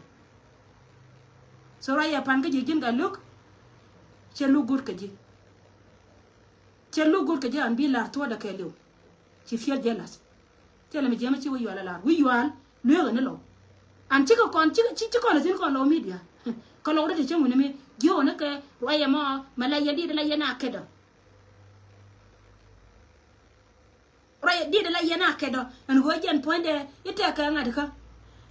So ruac yɛ pan kä ji̱ ji̱n Galuk. Cɛ luk go̱o̱r kɛ ji̱. Cɛ luk go̱o̱r kɛ ji̱ an bi lar thuɔ̱ɔ̱dɛ kɛɛliw. Ci feel jealous. Thilɛ mi jiɛmɛ ci wi̱i̱ yual a lar wi̱i̱ yual lueekä ni lɔw. An cikɛ kɔn cikɛ ci kɔn a thi̱n kɔn lɔw media. Kɛ lɔw ri ti cäŋ wi̱ni mi ji̱ wä ni kɛ ruacɛ mɔ mɛ la yɛn di̱t la yɛn a kɛt ɔ. Ruacɛ di̱t la yɛn a kɛt ɔ ɛn ɣöö jɛn puɔ̱nydɛ i̱ tɛk kɛ ŋa̱t kä.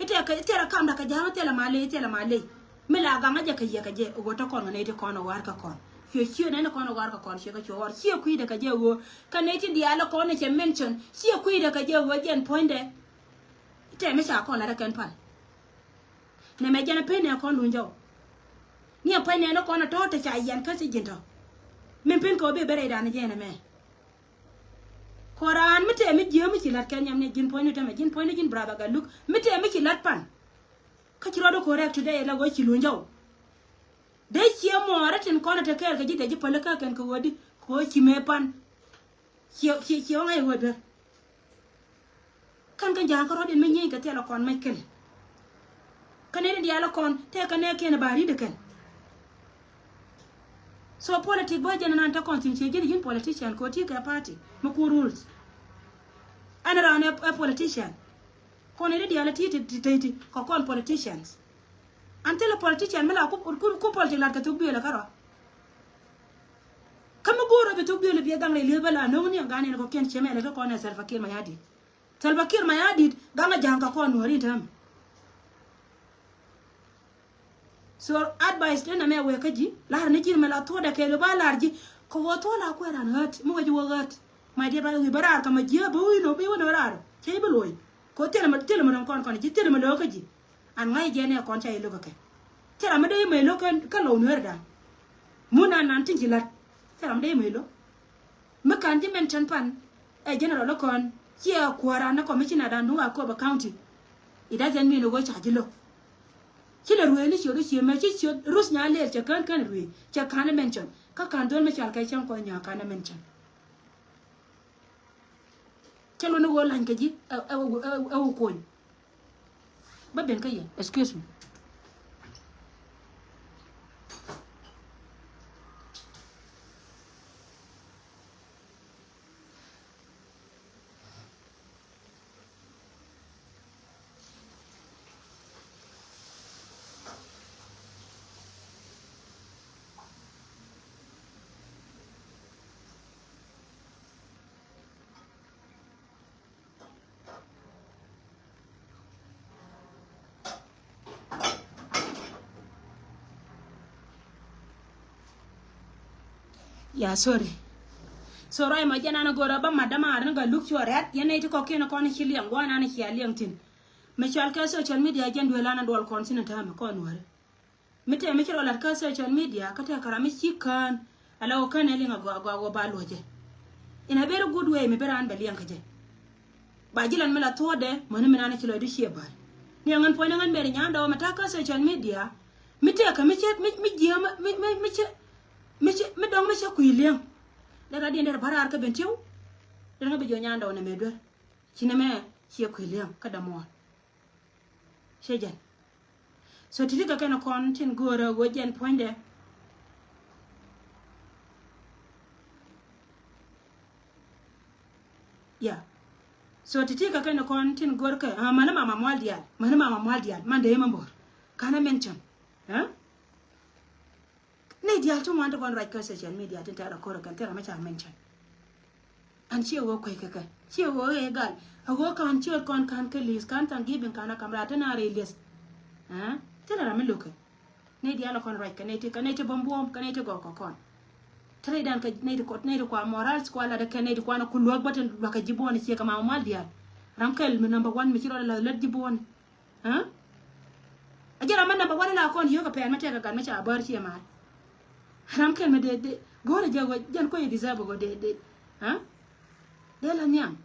I̱ tɛk kɛ i̱ thilɛ kamdä kɛ ja̱a̱m i̱ thilɛ ma ley i̱ thilɛ ma ley. Mi la gaŋä jɛ kɛ yɛ kɛ jɛ ɣöö te kɔn kɛ nɛy ti kɔn ɛ wa̱a̱r kä kɔn. Cuɛ ciö nɛn kɔn ɣɔr kɛ kɔn ciö kɛ cuɛ ɣɔr ciö kui̱dɛ kɛ jɛ ɣöö. Kɛ nɛy ti diaal kɔn ni cɛ mention ciö kui̱dɛ kɛ jɛ ɣöö jɛn puɔ̱nydɛ. Tɛmɛ ca kɔn lat ɛ kɛn pan. Nɛmɛ jɛn ɛ pen nɛ kɔn luny jɔw. Ni ɛ puɔ̱ny nɛn kɔn ɛ tɔ̱ te ca yɛn kä ci ji̱n tɔ̱. Min pen kɛ ɣöö bi bɛ rɛydan jɛn ɛmɛ. Kɔ raan mi tɛɛ mi jiääk mi ci la̱t kɛ nyam ni ji̱n puɔ̱nydu tämɛ ji̱n puɔ̱nydu ji̱n brother Galuk mi tɛɛ mi ci la̱t pan. Kä ci rɔɔdu correct today la ɣöö ci luny jɔw. Dee ciɛ mɔɔrɛ tin kɔn a te kɛɛl kɛ ji̱ dee ji̱ päl kä kɛn kɛ ɣöödi kɛ ɣöö ci mëë pan. Ciɛ ciɛ ciɛ ɣɔ̱ŋ a i̱ ɣöö duer. Kän kä ja̱a̱ŋ kä rɔ̱diɛn mi nyieeny kɛ thilɛ kɔn mec kɛl. Kä nɛy ni diaal kɔn tëë kä nɛɛkiɛn ba ri̱t kɛn. So politic bä jɛn nan te kɔn thi̱n ciɛ ji̱n ji̱n politician kɛ ɣöö ti kɛ party mi ku rules. Ɛn raan ɛ politician. Kɔn nɛy ni diaal ti ti ti ti kɛ kɔn politicians. An thilɛ politician mi la ku ku ku politic lat kɛ thuk duëël kä rɔ. Kä mi go̱o̱r rɔ bi thuk duëël biɛ gaŋ rɛy li̱eth bä la no̱o̱ŋ ni ɛn gan in kɔkiɛn ciɛ mɛn kä kɔn ɛ Salva Kiir Mayardit. Salva Kiir Mayardit gaŋ a ja̱a̱ŋ kɛ kɔn nuɔ̱ɔ̱ri in täämɛ. So advice den amɛ wek kä ji̱ lar ni ji̱n mɛ la thuɔ̱dɛ kɛɛl ba lar ji̱ kɛ wä thuɔ̱ la kuɛ ran ɣät mi wec wä ɣät. My dear brother, wi̱i̱ bä raar kɛ mɛ ji̱ bä wi̱i̱ nɔ bi wä nɔ raar cɛ ji̱ bi lo̱c. Kɛ wä thilɛ mɛ thilɛ mɛ dɔ̱ŋ kɔn kɔn ji̱ thilɛ mɛ lo̱k kä ji̱. An ŋa̱c jɛ nɛ kɔn ca ji̱ lo̱k kɛ kɛ thilɛ mɛ dee mɛ lo̱k kä lo̱w nuɛr da̱ŋ. Mun an nan tin ji̱ la̱t thilɛ mɛ dee mɛ lo̱k. Mi ka̱n ji̱ mention pan ɛ general kɔn ciɛ kuäran ni commissioner dan duŋ Akobo County. It doesn't mean ɣöö ca ji̱ lo̱k. Ci lɛ ruëëc ni ciöt ɛ cië mɛ ci ciöt Ruth Nyaŋ Lɛɛr cɛ kään kään ruëëc cɛ ka̱n ɛ mention kä ka̱n dhöl mi cɔal kɛ cäŋ kɔn nyɔak ka̱n ɛ mention. Cä luɔ̱n ni ɣöö lany kɛ ji̱ ɛ ɛ ɛ ɛ wä kuɔny. Bä ben kä yɛ, excuse me. Ya, sorry. So ruac mɔ jɛn an a go̱o̱r a bä mat dämaar ni Galuk cuɔ rɛ̈t yɛn nɛy ti kɔ̱kiɛn kɔn ci liɛŋ gua̱n an cia liɛŋ thi̱n. Mi cɔal kɛ social media jɛn duel an a duɔl kɔn thi̱n a täämɛ kɔn nuääri. Mi tɛm mi ci rɔ lat kä social media kä tɛk kɛ ram mi ci kään. Ala wä kään ɛ liŋ a gɔaa gɔaa wä ba luɔcɛ. In a very good way mi bi raan bɛ liɛŋ kä jɛ. Ba ji̱ lan mi la thuɔ̱ɔ̱dɛ mäni mi naan ci lɔcdu ciɛ bär. Ni a ŋän puɔ̱ny ni ŋän mɛri nyaandɔɔ mi ta̱k kä social media. Mi tɛk kɛ mi cɛ mi mi jiɛ mi mi mi cɛ mi cɛ mi dɔŋ mi cɛ kui̱ liɛŋ. Dee rat diɛn dee rɛ bä raar kä ben tiw. Dee ŋä bi jiɔ nyaandɔɔ nɛ mɛ duer. Ci nɛ mɛ ciɛ kui̱ liɛŋ kä dämuɔɔr. Cɛ jɛn. So ti̱ti̱ kɛ kɛn kɔn tin go̱o̱rä ɣöö jɛn puɔ̱nydɛ. Ya. So ti̱ti̱ kɛ kɛn kɔn tin go̱o̱rkɛ, ah, mäni mama mual diaal, mäni mama mual diaal, man dee mɛ bo̱r. Ka̱n ɛ mention. Huh? Nɛy diaal ti ŋuan ti kɔn ruac kä social media tin tɛɛr a ko̱r a kɛn thil ram mi ca mention. An ciɛ ɣöö kuec kɛ kɛ ciɛ ɣöö ëë gal a ɣöö ka̱n ciöt kɔn ka̱n kä li̱th ka̱n Thanksgiving ka̱n a kam raar te naan rɛy li̱th. Thilɛ ram mi lo̱kɛ. Nɛy diaal a kɔn ruac kɛ nɛy ti kɛ nɛy ti bäm buɔ̱ɔ̱m kɛ nɛy ti gɔw kɛ kɔn. Te rɛydan kɛ nɛy ti kɔt nɛy ti kua morals kua lat kɛ nɛy ti kuan a ku luäk bä tin luäk kɛ ji̱ buɔ̱ɔ̱n ciɛ kɛ mama mual diaal. Ram kɛl mi number one mi ci rɔɔd a la̱th lät ji̱ buɔ̱ɔ̱n. Aa? A jɛ ram mɛ namba wan in la kɔn yio̱k a pɛn mɛ tɛk a gat mɛ ca bär ciɛ ma̱a̱l. Ram kɛn mɛ dee dee go̱o̱rɛ jɛ wä jɛn kuany deserve gɔ dee dee. Aa? Dee la nhiam.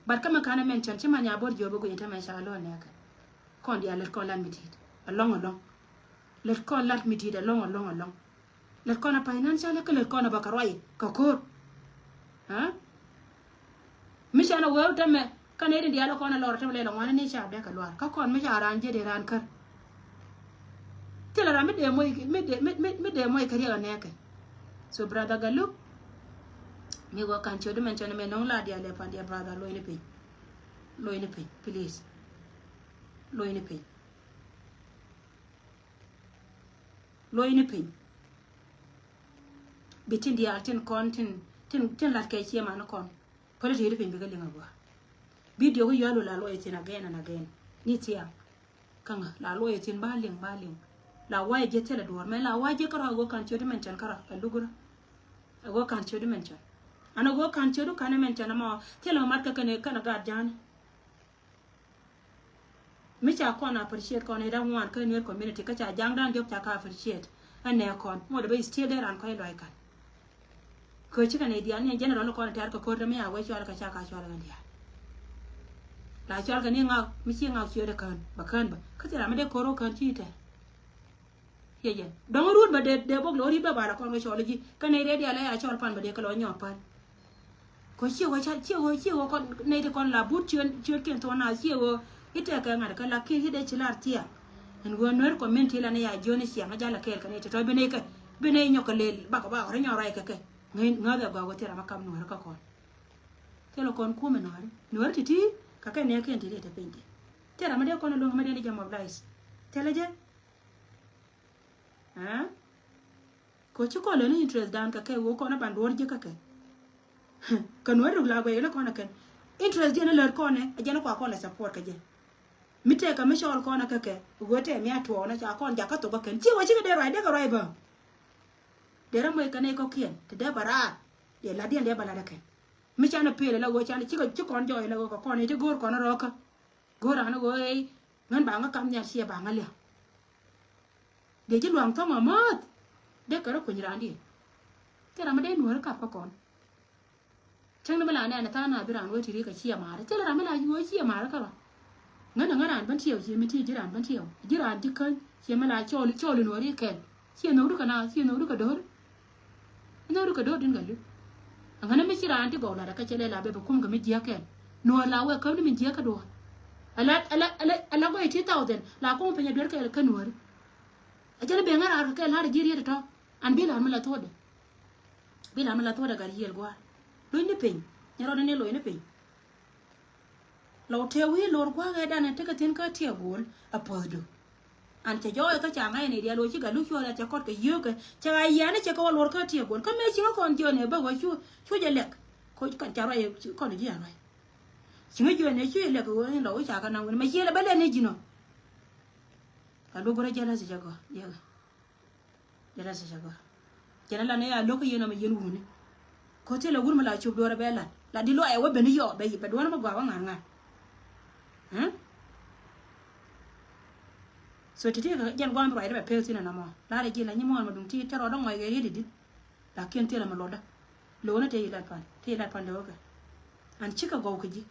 But kä mɛ ka̱n a mention ci man ya bor jiɔp a guic in te mɛ ca lo̱ nɛɛkɛ. Kɔn diaal lät kɔn lat mi ti̱i̱t alɔŋ alɔŋ. Lät kɔn lat mi ti̱i̱t alɔŋ alɔŋ alɔŋ. Lät kɔn a financial kä lät kɔn a bä kɛ ruac kɛ ko̱r. Aa? Mi can a wee tämɛ kä nɛy tin diaal kɔn a lɔr tämɛ lɛl a ŋuan ni ca bɛk a luaar kä kɔn mi ca raan jiɛt in raan kär. Thilɛ ram mi dee moc mi dee mi mi mi dee moc kɛ riɛk a nɛɛkɛ. So brother Galuk, mi wä ka̱n ciöt di mɛn cɔn mɛ no̱o̱ŋ la diaal lɛ pan diaal brother lo̱cni piny. Lo̱cni piny please. Lo̱cni piny. Lo̱cni piny. Bi tin diaal tin kɔn tin tin tin lat kɛ ciɛ man kɔn. Päli ti ri piny bikɛ liŋ a gua. Video kä yɔl wä la luɔc thin again and again. Ni thiaŋ. Kä ŋä la luɔc thin ba liŋ ba liŋ. La wa̱i̱ ji̱ thilɛ duɔ̱ɔ̱r mɛ la wa̱i̱ ji̱ kärɔ̱ a go̱o̱k ka̱n ciötdu mɛn cän kärɔ̱ a luk rɔ. A go̱o̱k ka̱n ciötdu mɛn cän. An a go̱o̱k ka̱n ciötdu ka̱n mɛn cän ɛmɔ thilɛ mɛ mat kä kɛn ɛ kɛn a gaat ja̱a̱ni. Mi ca kɔn appreciate kɔn ɛ da̱ŋ ŋuan kä Nuer community kä ca ja̱a̱ŋdan diɔ̱k ca kä appreciate. Ɛn nɛ kɔn ŋuɔ̱t ɛ bä still dee ran kɔc luɔ̱c ka̱n. Kö cikɛ nɛy diaal ni general kɔn tɛ̈r kɛ ko̱r te mi a wee cɔal kɛ cak a cɔal kɛ diaal. La cɔal kɛ ni ŋak mi ci ŋak ciöt ɛ kään bɛ kään bä kä thil ram mi dee ko̱r wä kään ci tɛ̈r. Ciɛ jɛn dɔ̱ŋ rut bä dee dee bok lo̱r rit bä bal a kɔn kɛ cɔl ji̱ kä nɛy rɛy diaal ɛ a cɔl pan bä dee kɛ lɔ nyɔk pän. Kö ciɛ wä ca ciɛ wä ciɛ wä kɔn nɛy ti kɔn la but ciöt ciöt kiɛn thuɔ̱n na ciɛ wä i̱ tɛk kɛ ŋa̱t kɛ la kiɛ i̱ dee ci lar thiaŋ. Ɛn ɣöö Nuer community la ni ya jiön i̱ ciaŋ a jal a kɛɛl kɛ nɛy ti tɔ̱ bi nɛy kɛ bi nɛy nyɔk kɛ lel bak bak rɔ nyɔk ruac kɛ kɛ. Ŋäth ŋäth ɛ gɔaa wä thil ram a kam nuɔ̱ɔ̱ri kä kɔn. Thilɛ kɔn kumɛ nuɔ̱ɔ̱ri nuɔ̱ɔ̱ri ti̱ti̱. Ka kɛ nɛɛkiɛn ti̱ti̱ te piny di thil ram a dee kɔn a luäŋ a ma dee ni jɛ mobilize. Thilɛ jɛ. Aa. Kɛ ci kɔn lɛ ni interest dan kɛ kɛ wä kɔn a ban duɔ̱ɔ̱r ji̱ kä kɛ. Kɛ nuɔ̱ɔ̱ri ruk la guɛy ni kɔn a kɛn interest diɛn a lär kɔn ɛ a jɛn a kua kɔn la support kɛ jɛ. Mi tëëkä mi cɔɔl kɔn a kä kɛ ɣöö tɛɛ mi a tuɔɔk na ca kɔn jakä thok kä kɛn ci wä cikɛ dee ruac dee kɛ ruac bä. Dee rɛ moc kɛ nɛy kɔ̱kiɛn te dee bä raar. Dee la̱tdiɛn dee bä la̱t ɛ kɛn mi canɛ pëël ɛ la ɣöö canɛ cikɛ ci kɔn jɔɔc ɛ la ɣöö kɛ kɔn ɛ ti go̱o̱r kɔn rɔɔkä. Go̱o̱r raan ɣöö ŋän ba ŋä kam nhial ciɛ ba ŋä lia̱a̱. Dee ji̱ luaŋ thɔ̱ŋ amäth dee kɛ rɔ kuny raandiɛn. Thil ram mi dee nuɔ̱ɔ̱ri kap kä kɔn. Cäŋ ni mi la nɛn tha̱a̱ŋ na bi raan wee ti ri kɛ ciɛ ma̱a̱rä thilɛ ram mi la wee ciɛ ma̱a̱rä kärɔa. Ŋän ɛ ŋä raan bän tiɛw ciɛ mi ti ji̱ raan bän tiɛw ji̱ raan ji̱ käny ciɛ mi la cɔɔl cɔɔl in wä ri kɛl. Ciɛ nhök ri kɛ na ciɛ nhök ri kɛ do̱r. Nhök ri kɛ do̱r din kɛ lip. Ɛ ŋän mi ci raan ti gɔw lat ɛ kä cɛ lɛ la bɛ bɛ kum kɛ mi jiäk kɛl. Nuɔɔr la wee käm ni mi jiäk kä duɔ̱ɔ̱r. Ala ala ala ala gɔy ti thousand la kum piny ɛ duer kɛl kä nuɔɔri. A jɛn a ben ŋa̱r a kɛ la̱r a ji̱ riet tɔ̱. An bi la̱r mi la thuɔ̱ɔ̱dɛ. Bi la̱r mi la thuɔ̱ɔ̱dɛ gat yiël gua̱a̱r. Lo̱cni piny. Nyɛ rɔɔdɛ ni lo̱cni piny. Lɔw tëë wi̱i̱ lo̱r gua̱a̱k ɛ danɛ tekɛ thi̱n kä tiɛɛk guɔ̱ɔ̱l a puɔ̱thdu. An cɛ jɔɔyɛ kä ca ŋa̱c ni diaal wä ci gat luk cuɔɔr a cɛ kɔt kɛ yio̱o̱kɛ cɛ ɣa̱c yiaani cɛ kɛ wä lo̱r kä tiɛɛk guɔ̱ɔ̱l kä mëë ci ŋä kɔn jiɔn ɛ bä wä cu cu jɛ lɛk. Koc kɔn ca ruac kɔn ji̱ an ruac. Ci ŋä jiɔn ɛ cu jɛ lɛk wä in lɔw ca kɛ naŋ wä ni mɛ ciël ɛ bä lɛn ni ji̱n ɔ. Ka luɔk rɔ jealousy cɛ gɔaa. Jealousy cɛ gɔaa. Jɛn a lan ɛ a lo̱k kä yɛn ɔmɔ yɛn wuni. Ko̱ thilɛ wur mi la cop duɔrɛ bɛ lat la di luɔyɛ wä ben yɔɔ bɛ bɛ duɔrɛ mi gɔaa wä ŋa̱r ŋa̱r. Hm? So ti ti kɛ jɛn guam bi ruacdɛ bɛ pek thin ɛnɔmɔ. Lar ɛ ji̱ la nyi muɔn ma duŋ ti tɛ rɔɔdä ŋɔc kɛ riet idit. Lakin thilɛ mi luɔtdä. Lo̱wä ni te yi lat pan te yi lat pan lo̱wä kɛ. An cikɛ gɔw kɛ ji̱.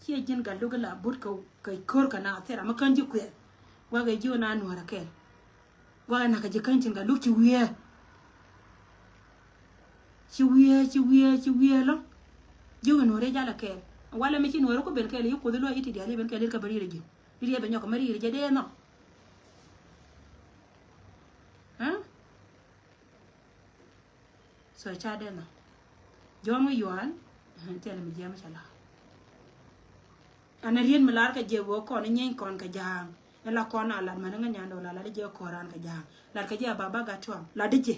Ciɛ ji̱n gat luk ila but kɛ kɛ ko̱r kɛ na thil ram mi kän ji̱ kuɛth. Gua̱kɛ ji̱ wä na nuɔ̱ɔ̱rä kɛɛl. Gua̱kɛ nakä ji̱ kän ji̱n gat luk ci wiee. Ci wiee ci wiee ci wiee lɔ̱ŋ. Ji̱ wä nuɔ̱ɔ̱rä jalɛ kɛɛl. Walɛ mi ci nuɔ̱ɔ̱rä ku ben kɛɛl i̱ kuoth iluɔ̱c i̱ ti diaal i̱ ben kɛɛl i̱ kɛ bä ri̱i̱rä ji̱. I̱ riɛt bɛ nyɔk kɛ mɛ ri̱i̱rä jɛ dee nhɔk. Aa. So ca dee nhɔk. Jɔ̱ɔ̱n wä yual. Thilɛ mi jiɛm cɛ la. An a riet mi lar kɛ jɛ wee kɔn inyieeny kɔn kɛ ja̱a̱ŋ. Ila kɔn a lat mani ŋä nyandɛ wala lat jɛ kɔran kɛ ja̱a̱ŋ. Lat kɛ jɛ a baba gat tuam lat jɛ.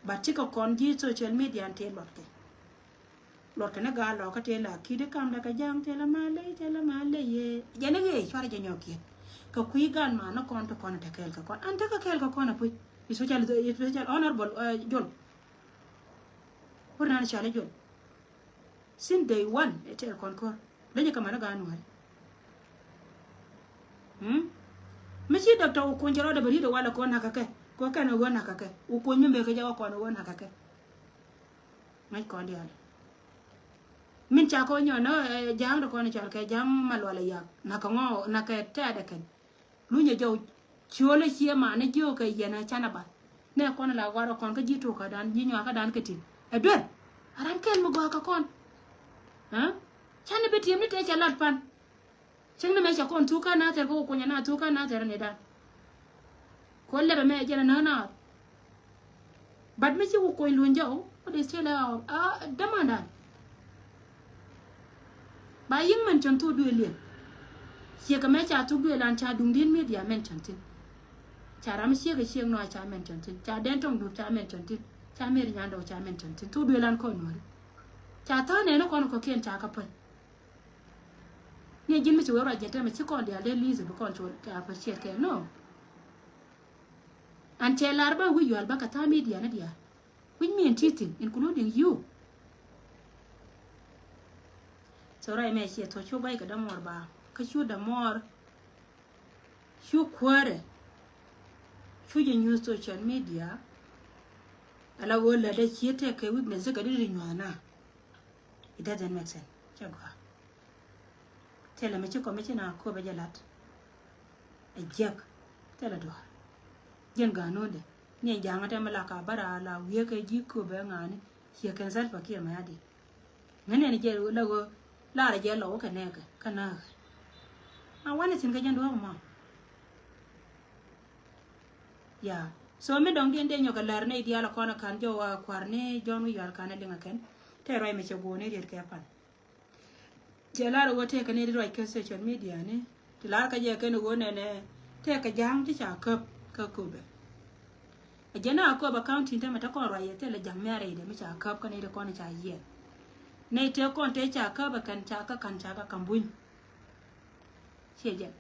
But cikɛ kɔn ji̱ social media an tëë luɔtkɛ. Luɔtkɛ ni gaa lɔkä tëë la ki̱t i̱ kamdɛ kɛ ja̱a̱ŋ tëë la ma ley tëë la ma ley yee. Jɛ ni ɣee cuarɛ jɛ nyɔk kiɛn. Kɛ kui̱ gan ma ni kɔn ti kɔn tekɛɛl kɛ kɔn an tekɛ kɛɛl kɛ kɔn a puc. Especially especially honorable jol. Wur nan cali jol. Since day one ɛ tɛɛr kɔn kɔr leny kɛ mani gaa nuɔri. Mi ci dɔk tɔ wä kuny cɛ rɔɔdɛ bɛ ri̱t ɛ walɛ kɔn nakä kɛ kɔ kɛn ɛ wä nakä kɛ wä kuny mi mekɛ jɛ wä kɔn ɛ wä nakä kɛ. Ŋäc kɔn diaal min ca kɔn nyɔn nä ja̱a̱ŋ dɛ kɔn cɔl kɛ ja̱a̱ŋ ma lual ɛ yak nakä ŋɔ nakä tɛɛdɛ kɛn. Lunyɛ jɔw ciöl ɛ ciɛ man ɛ jiök kɛ yɛn ɛ canɛ bath. Nɛ kɔn la guarɛ kɔn kä ji̱ to̱kä dan ji̱ nyuakä dan kɛ tin ɛ duer. A ran kɛl mi gɔaa kɛ kɔn. Canɛ bi tiɛm ni tëë cɛ lat pan. Cäŋ ni mɛ cɛ kɔn thuk kä nathɛr kä wä kunyɛ na thuk kä nathɛr ni dan. Kuɔ lɛpɛ mɛ jɛn a näk naath. But mi ci wä kuny luny jɔw wä dee still a dämandan. Ba yiŋ mention thuk duëël liɛn. Ciek ɛmɛ ca thuk duëël an ca duŋdiɛn media mention thi̱n. Ca ram ciek ɛ ciek nɔa ca mention thi̱n ca dɛn tɔŋ dup ca mention thi̱n. Ca mer nyandɔw ca mention thi̱n thuk duëël an kɔn nuɔri. Ca tha̱a̱ŋ nɛɛni kɔn kɔkiɛn ca kä päl. Ni ji̱n mi ci wee ruac jiɛn tɛmɛ ci kɔn diaal dee li̱i̱th bi kɔn cu kɛ appreciate kɛ no. An cɛ lar ba wi̱c yual ba kɛ tha̱a̱ŋ media ni diaal. Which mean tithin, including you. So ruac mɛ ciɛ thuɔ̱k cu guay kɛ dämuɔr ba kä cu dämuɔr. Cu kuäärɛ. Cu jɛ nyuth social media. Ala wä lätdɛ ciɛ tɛk kɛ weakness kɛ di di nyua̱a̱na. It doesn't make sense. Cɛ gɔaa. Thilɛ mi ci commissioner Aköbɛ jɛ lat. Ɛ jiäk. Thilɛ duaar. Jiɛn ga̱a̱nundɛ ni ɛ ja̱a̱ŋä tɛmɛ la ka bä raar la wiee kɛ ji̱ Aköbɛ ŋa̱a̱ni. Ciɛ kɛn Salva Kiir Mayardit. Ŋäni ɛn jɛ la ɣöö larɛ jɛ lɔw kɛ nɛɛkɛ kä nääkɛ. A wanɛ thi̱n kɛ jɛn duɔ̱ɔ̱k mɔ. Ya. So mi dɔ̱ŋ diɛn dee nyɔk kɛ lär nɛy diaal ɛ kɔn ɛ ka̱n jɔw a kua̱r ni Jɔ̱ɔ̱n wi̱i̱ yual ka̱n ɛ liŋ ɛ kɛn. Tɛ ruac mi cɛ guɔ̱ɔ̱r ni riet kɛ pan. Cɛ lar ɛ ɣöö tɛkɛ ni ruac kä social media ni ti lar kä jɛ kɛn ɛ ɣöö nɛnɛ tɛkɛ ja̱a̱ŋ ti ca käp kä Aköbɛ. Ɛ jɛn a Aköbɛ county tämɛ te kɔn ruac yɛ thilɛ ja̱a̱ŋ mi a rɛydɛ mi ca käp kä nɛy ti kɔn ca yiɛn. Nɛy tëë kɔn tëë ca käp ɛ kɛn ca kä ka̱n ca kä ka̱m buny. Ciɛ jɛn.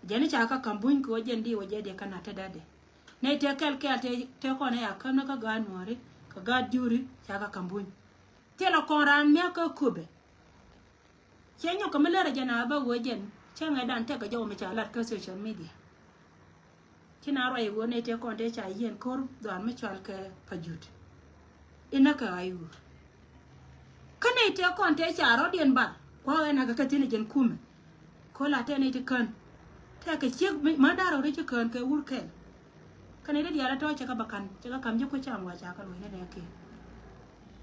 Jɛn ca kä ka̱m buny kɛ ɣöö jɛn di wä jɛ diɛ kä na̱t te dädɛ. Nɛy tëë kɛl kɛl tëë kɔn ɛ a käp ni kä gaat nuɔ̱ɔ̱ri kɛ gaat juri ca kä ka̱m buny. Thilɛ kɔn raan miak kä Aköbɛ. Cɛ nyɔk kɛ mi lär ɛ jɛn a bä ɣöö jɛn cä ŋɛ̈dan tɛk kɛ jɔw mi ca lat kä social media. Ci na ruac ɣöö nɛy tëë kɔn tëë ca yiɛn ko̱r dhɔaar mi cɔal kɛ Pajut. Inä kɛ ɣa̱c ɣöö kä nɛy tëë kɔn tëë ca rɔ̱diɛn bar kua̱k ɛn akɛ kɛ thi̱n ɛ jɛn kumɛ. Ko̱ la tɛn i̱ ti kän. Tɛkɛ ciek mi ma da̱r ɣöö ri ci kän kɛ wur kɛɛl. Kɛn i̱ ti diaal a tɔ̱ cɛ kɛ bä ka̱n cɛ kɛ ka̱m ji̱ kui̱ cam wa ca kɛ luɔ̱c ni nɛɛkiɛn.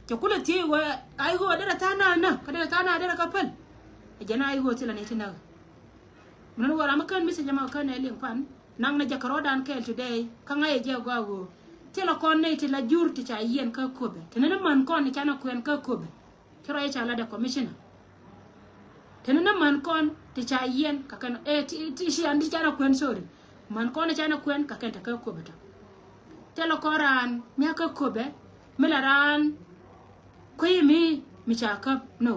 Cɛ kulɛ thiec wee a i̱ ɣöö derɛ tha̱a̱ŋ na nä kä derɛ tha̱a̱ŋ na derɛ kä päl. Ɛ jɛn a i̱ ɣöö thilɛ ni ti näk. Min wä ram mi kän message ma kän ɛ liŋ pan naŋ ni jɛ kɛ rɔɔdan kɛɛl today kä ŋa̱c ɛ jɛ gɔaa ɣöö thilɛ kɔn nɛy ti la jur ti ca yiɛn kä Aköbɛ te ni ni män kɔn ni canɛ kuɛn kä Aköbɛ. Ci ruac ca lat ɛ commissioner. Te ni ni män kɔn ti ca yiɛn ka kɛn ɛ ti ti ci an ti canɛ kuɛn sorry. Män kɔn ti canɛ kuɛn ka kɛn te kä Aköbɛ tɔ. Thilɛ kɔn raan miak kä Aköbɛ mi la raan kui̱ mi mi ca käp no.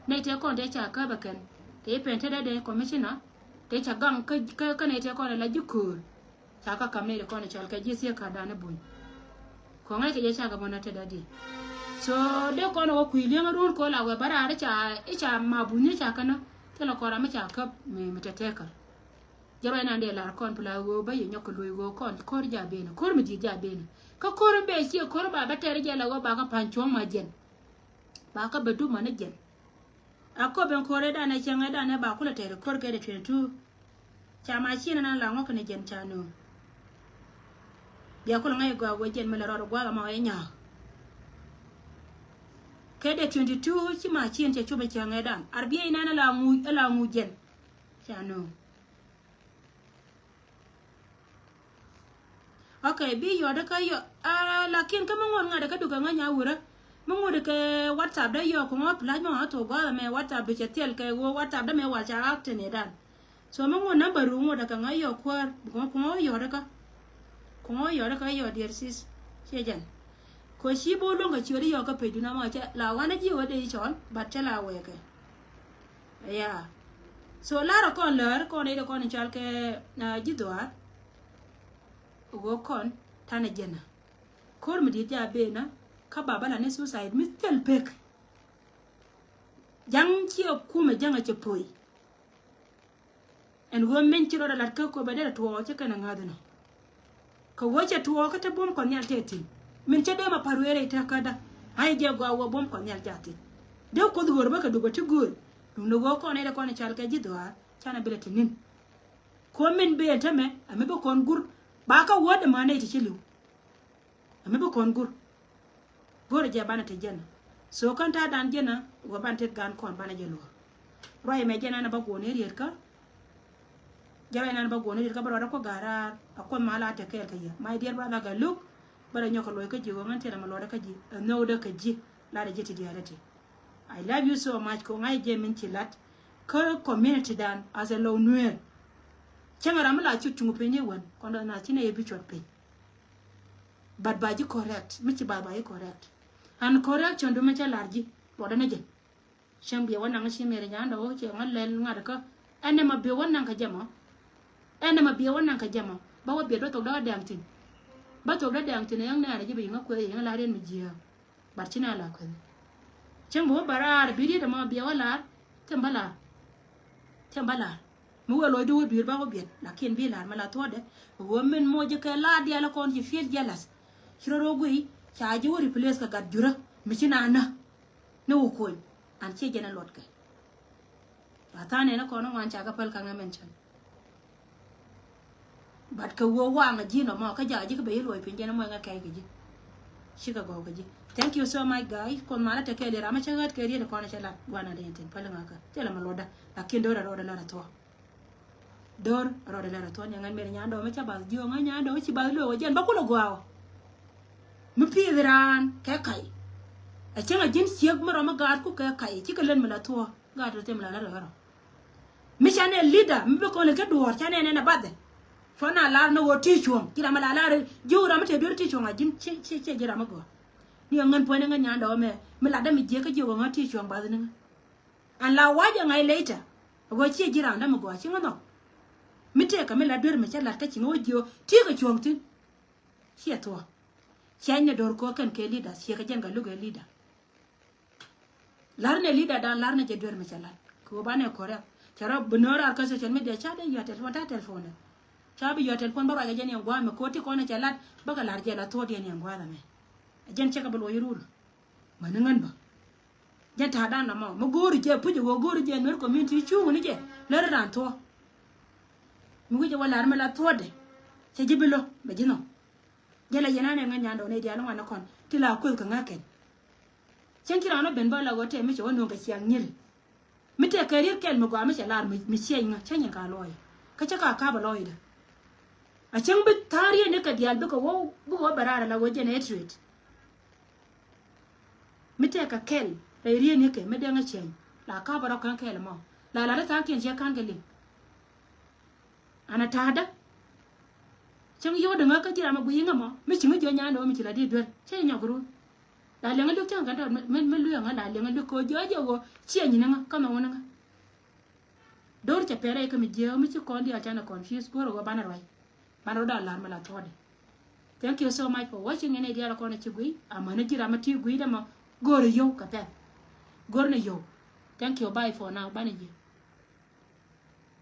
Nɛy tëë kɔn tëë ca käp ɛ kɛn tëë pɛn te dee dee commissioner tëë ca gaŋ kä kä kä nɛy tëë kɔn ɛ la ji̱ köör. Ca kä ka̱m nɛy ti kɔn ɛ cɔal kɛ ji̱ thiek ka̱dan i̱ buny. Kɔŋ ɛ kɛ jɛ ca kɛ bä nä te dee dee. So dee kɔn ɛ wä kui̱ li̱eŋ run kɔ la wɛ bä raar i̱ ca i̱ ca ma buny i̱ ca känä thilɛ kɔn ram i̱ ca käp mi mi te tɛkär. Jɛ ruac nan dee lar kɔn pla ɣöö bä yɛ nyɔk kɛ luɔ̱c ɣöö kɔn ko̱r ja benä ko̱r mi di̱i̱t ja benä. Kä ko̱r in bee ciɛ ko̱r ba bä tɛr jɛ la ɣöö ba kä pa̱ny cuɔ̱ŋ ma jɛn. Ba kä bɛ dup ma ni jɛn. A ko̱p in ko̱r ɛ danɛ cäŋ ɛ danɛ ba kulɛ tɛr ko̱r kɛ dee twenty two. Ca ma ciɛ ni nan la ŋɔk kɛ ni jɛn ca nööŋ. Bia kulɛ ŋa̱c gɔaa wee jɛn mi lɛ rɔɔd gua̱a̱k ama wee nya̱a̱k. Kɛ dee twenty two ci ma ciɛ ni cɛ cop ɛ cäŋ ɛ dan ar biɛ inan ɛ la ŋuc ɛ la ŋuc jɛn. Ca nööŋ. Okay, bi yɔt kä yɔ, ah, lakin kä mi ŋuɔt ŋa̱t kä dukɛ ŋa̱ nya wurä. Mi ŋuɔt kɛ WhatsApp dä yɔ kuŋɔ plaj mɔ a thok gua̱a̱th mɛ WhatsApp bi cɛ thiɛl kɛ wä WhatsApp dä mɛ wal ca ak tini dan. So mi ŋuɔt number ru ŋuɔt kɛ ŋa̱ yɔ kuäär, kuŋɔ, kuŋɔ yɔt kä. Kuŋɔ yɔt kä yɔ dear sis. Ciɛ jɛn. Kɔ ci bo luɔ̱ŋ kɛ ciöt yɔ kä page duna mɔ cɛ la wanɛ ji̱ wä dee cɔl, but cɛ la wɛɛkɛ. Yeah. So lar kɔn lär kɔn ide kɔn in cal kɛ, ah, ji̱ dhuaar. Wä kɔn tanɛ jɛnä. Ko̱r mi diet ja benä kä baba la ni suicide mi thil pek. Ja̱ŋ ciɛ kumɛ ja̱ŋ a cɛ pöi. Ɛn ɣöö min ci rɔɔdɛ lat kä Aköbɛ derɛ tuɔɔk ci kɛn a ŋa̱th inɔ. Kɛ ɣöö cɛ tuɔɔk kä te buɔ̱m kɔn nhial tɛth thi̱n. Min cä dee ma pa̱r wee rɛy te kädä. Ɣa̱c jɛ gɔaa ɣöö buɔ̱m kɔn nhial jaathin. Dee Kuoth ɣöör bä kɛ dup a ti gööl. Duundɛ ɣöö kɔn nɛy dee kɔn cal kɛ ji̱ dhɔaar canɛ bi lɛ te ni̱n. Kuɔ̱m min bëë ɛn tämɛ ɛ mi bi kɔn gur. Ba kä wä dee ma nɛy ti ci li̱w. Ɛ mi bi kɔn gur. Go̱rɛ jɛ banɛ te jɛn. So kän ta̱a̱ dan jɛn a wä banɛ tet gan kɔn banɛ jɛ luɔ̱r. Ruac mɛ jɛn an a ba guɔ̱n i̱ riet kä. Jɛ ruac an a ba guɔ̱n i̱ riet kä bä ruɔdä kuɔ ga̱raar a kuɔth ma la te kɛɛl kä yɛ. My dear brother Galuk, bä rɛ nyɔk kɛ luɔc kä ji̱ ɣöö ŋän thilɛ ma luɔdä kä ji̱. Ɛ nhökdä kä ji̱. Lat ɛ ji̱ ti diaal ɛ ti. I love you so much kɛ ɣöö ŋa̱c jɛ min ci lat. Kä community dan as a low nuer. Cäŋ ram mi la cut cuŋ piny ni wän kɔn dɔ̱ na ci nɛ yɛ bi cuɔt piny. But ba ji̱ correct mi ci ba ba ji̱ correct. And correction du mi cä lar ji̱ luɔtdä ni jɛ. Cäŋ biɛ wä naŋ ci mɛri nyan dɔ̱ wä cɛ ŋä lɛl ŋa̱t kä. Ɛn nɛ ma biɛ wä naŋ kä jɛ mɔ. Ɛn nɛ ma biɛ wä naŋ kä jɛ mɔ. Ba wä biɛt ba thok dee wä dɛŋ thi̱n. Ba thok dee dɛŋ thi̱n ɛ yäŋ nɛɛrɛ ji̱ bi yiŋä kueth yiŋä lar yɛn mi jiääk. But ci na la kueth. Cäŋ bi wä bä raar bi riet ɛmɔ biɛ wä lar. Thim ba lar. Thim ba lar. Mi wee lɔcdu wä dui̱r ba wä biɛt. Lakin bi lar mi la thuɔ̱ɔ̱dɛ. Ɣöö min moc jɛ kɛ lar diaal kɔn ci feel jealous. Ci rɔ rɔ guiy ca ji̱ wä replace kɛ gat jurä mi ci na nä. Ni wä kuny an ciɛ jɛn ɛ luɔtkɛ. Ba tha̱a̱n ɛn ɛ kɔn ɛ ŋuan ca kɛ päl kaŋ ɛ mention. But kɛ wee waŋ a ji̱n ɔmɔ kä jakä ji̱ kä ben i̱ luɔc piny jɛn ɛ muɔc ŋä kɛy kɛ ji̱. Cikɛ gɔw kɛ ji̱. Thank you so much guys. Kuoth malä tekɛ liɛ ram a cä ɣät kɛ riet kɔn a cɛ lat guan a dee tin päl ŋakä. Thilɛ ma luɔtdä. Lakin do̱r a rɔɔdɛ lät a thuɔ̱k. Do̱r a rɔɔdɛ lät a thuɔ̱k ni ŋän mer nyandɔɔ mi ca bath jiöŋä nyandɔɔ mi ci bath luɔk ɛ jɛn ba kulɛ gua̱a̱ ɔ. Mi piith raan kɛ kay. Ɛ cäŋ a ji̱n ciek mi rɔm mi gaatku kɛ kay cikɛ lät mi la thuɔ̱k. Gaat rɔ thim la lät rɔ. Mi ca nɛ leader mi bi kɔn lɛ kä duɔ̱ɔ̱r ca nɛ nɛn a bath. Cuɔn a lar ni ɣöö ti cuɔ̱ŋ ji̱ ram a la lar ji̱ ɣöö ram mi te duer ti cuɔ̱ŋ a ji̱n ci ci ci ji̱ ram mi gɔ̱. Ni ɣä ŋän puɔ̱ny ni ŋän nyandɔɔ mɛ mi lat dämi jiɛk kä ji̱ ɣöö ŋä ti cuɔ̱ŋ bath ni ŋä. An la wac a ŋa̱c later. A ɣöö ci ji̱ ram dämi gɔ̱ a ci ŋä nhɔk. Mi tëëkä mi la duer mi ca lat kä ci ŋä wä ji̱ ɣöö ti kɛ cuɔ̱ŋ thi̱n. Ciɛ thuɔ̱k. Ciany ni do̱r ko̱ kɛn kɛ leader ciɛ kɛ jɛn kɛ luk ɛ leader. Lar ni leader dan lar ni jɛ duer mi cɛ lat kɛ wä banɛ kɔrɛ. Cɛ rɔ bi nöör ar kä social media ca dee yɔ̱ telephone ta telephone dɛ. Ca bi yɔ̱ telephone bä ruac kɛ jɛ ni ɛn gua̱a̱ mi ko̱ ti kɔn cɛ lat bä kɛ lar jɛ la thuɔ̱ɔ̱diɛn ni ɛn gua̱a̱ mɛ. Ɛ jɛn cɛ kɛ bi luɔc rul. Mani ŋän bä. Jɛn ta̱a̱ dan na mɔ mi go̱o̱ri jɛ puc ɛ wä go̱o̱ri jɛ nuer community cuŋ ni jɛ lär ran thuɔ̱ɔ̱. Mi wi̱cɛ wä lar mi la thuɔ̱ɔ̱dɛ. Cɛ ji̱ bi lo̱ bɛ ji̱ nhɔk. Jɛ la yɛn anɛ ŋäc nyandɔɔŋ nɛy diaal ŋuan ni kɔn ti la kueth kɛ ŋa̱kɛn. Cäŋ ci raan ɔ ben bä la ɣöö tɛm mi cɛ wä nööŋ kɛ ciaŋ nyiri. Mi tɛk kɛ riet kɛl mi gɔaa mi cɛ lar mi ciɛny ŋä cä nyin ka lɔɔy. Kä cä ka ka̱p ɛ lɔɔydä. A cäŋ bi tha̱a̱ŋ riet ni kɛ diaal bikɛ wä bikɛ wä bɛ raar ɛ la ɣöö jɛn ɛ tret. Mi tɛk kɛ kɛl rɛy riet ni kɛ mi dee ŋä ciɛny la ka̱p ɛ rɔ kɛn kɛl ɛmɔ la la ri tha̱a̱ŋkiɛn ciɛ ka̱n kɛ liŋ. An a ta̱a̱dä. Cäŋ yio̱w däŋä kä ji̱ ram a guiy iŋä mɔ mi ci ŋä jiɔ nyan dɔ̱ŋ mi ci la di duer cä nyɔk run. La liɛŋä liuk cäŋ kɛn tɔt mi lueŋä la liɛŋä liuk kɛ jiɔ jiɔ ɣöö ciɛ nyin iŋä kä mɛ wun iŋä. Do̱r cɛ pɛrɛ ikä mi jiɛ mi ci kɔn diaal canɛ confuse go̱r ɣöö banɛ ruac. Banɛ rɔ da̱a̱ la̱r mi la thuɔ̱ɔ̱dɛ. Thank you so much for watching. Ɛn ɛ diaal kɔn a ci guiy amäni ji̱ ram a ti guiy dämɔ go̱r i̱ yio̱w kɛ pɛr. Go̱r ni yio̱w. Thank you, bye for now. Banɛ jiɛ.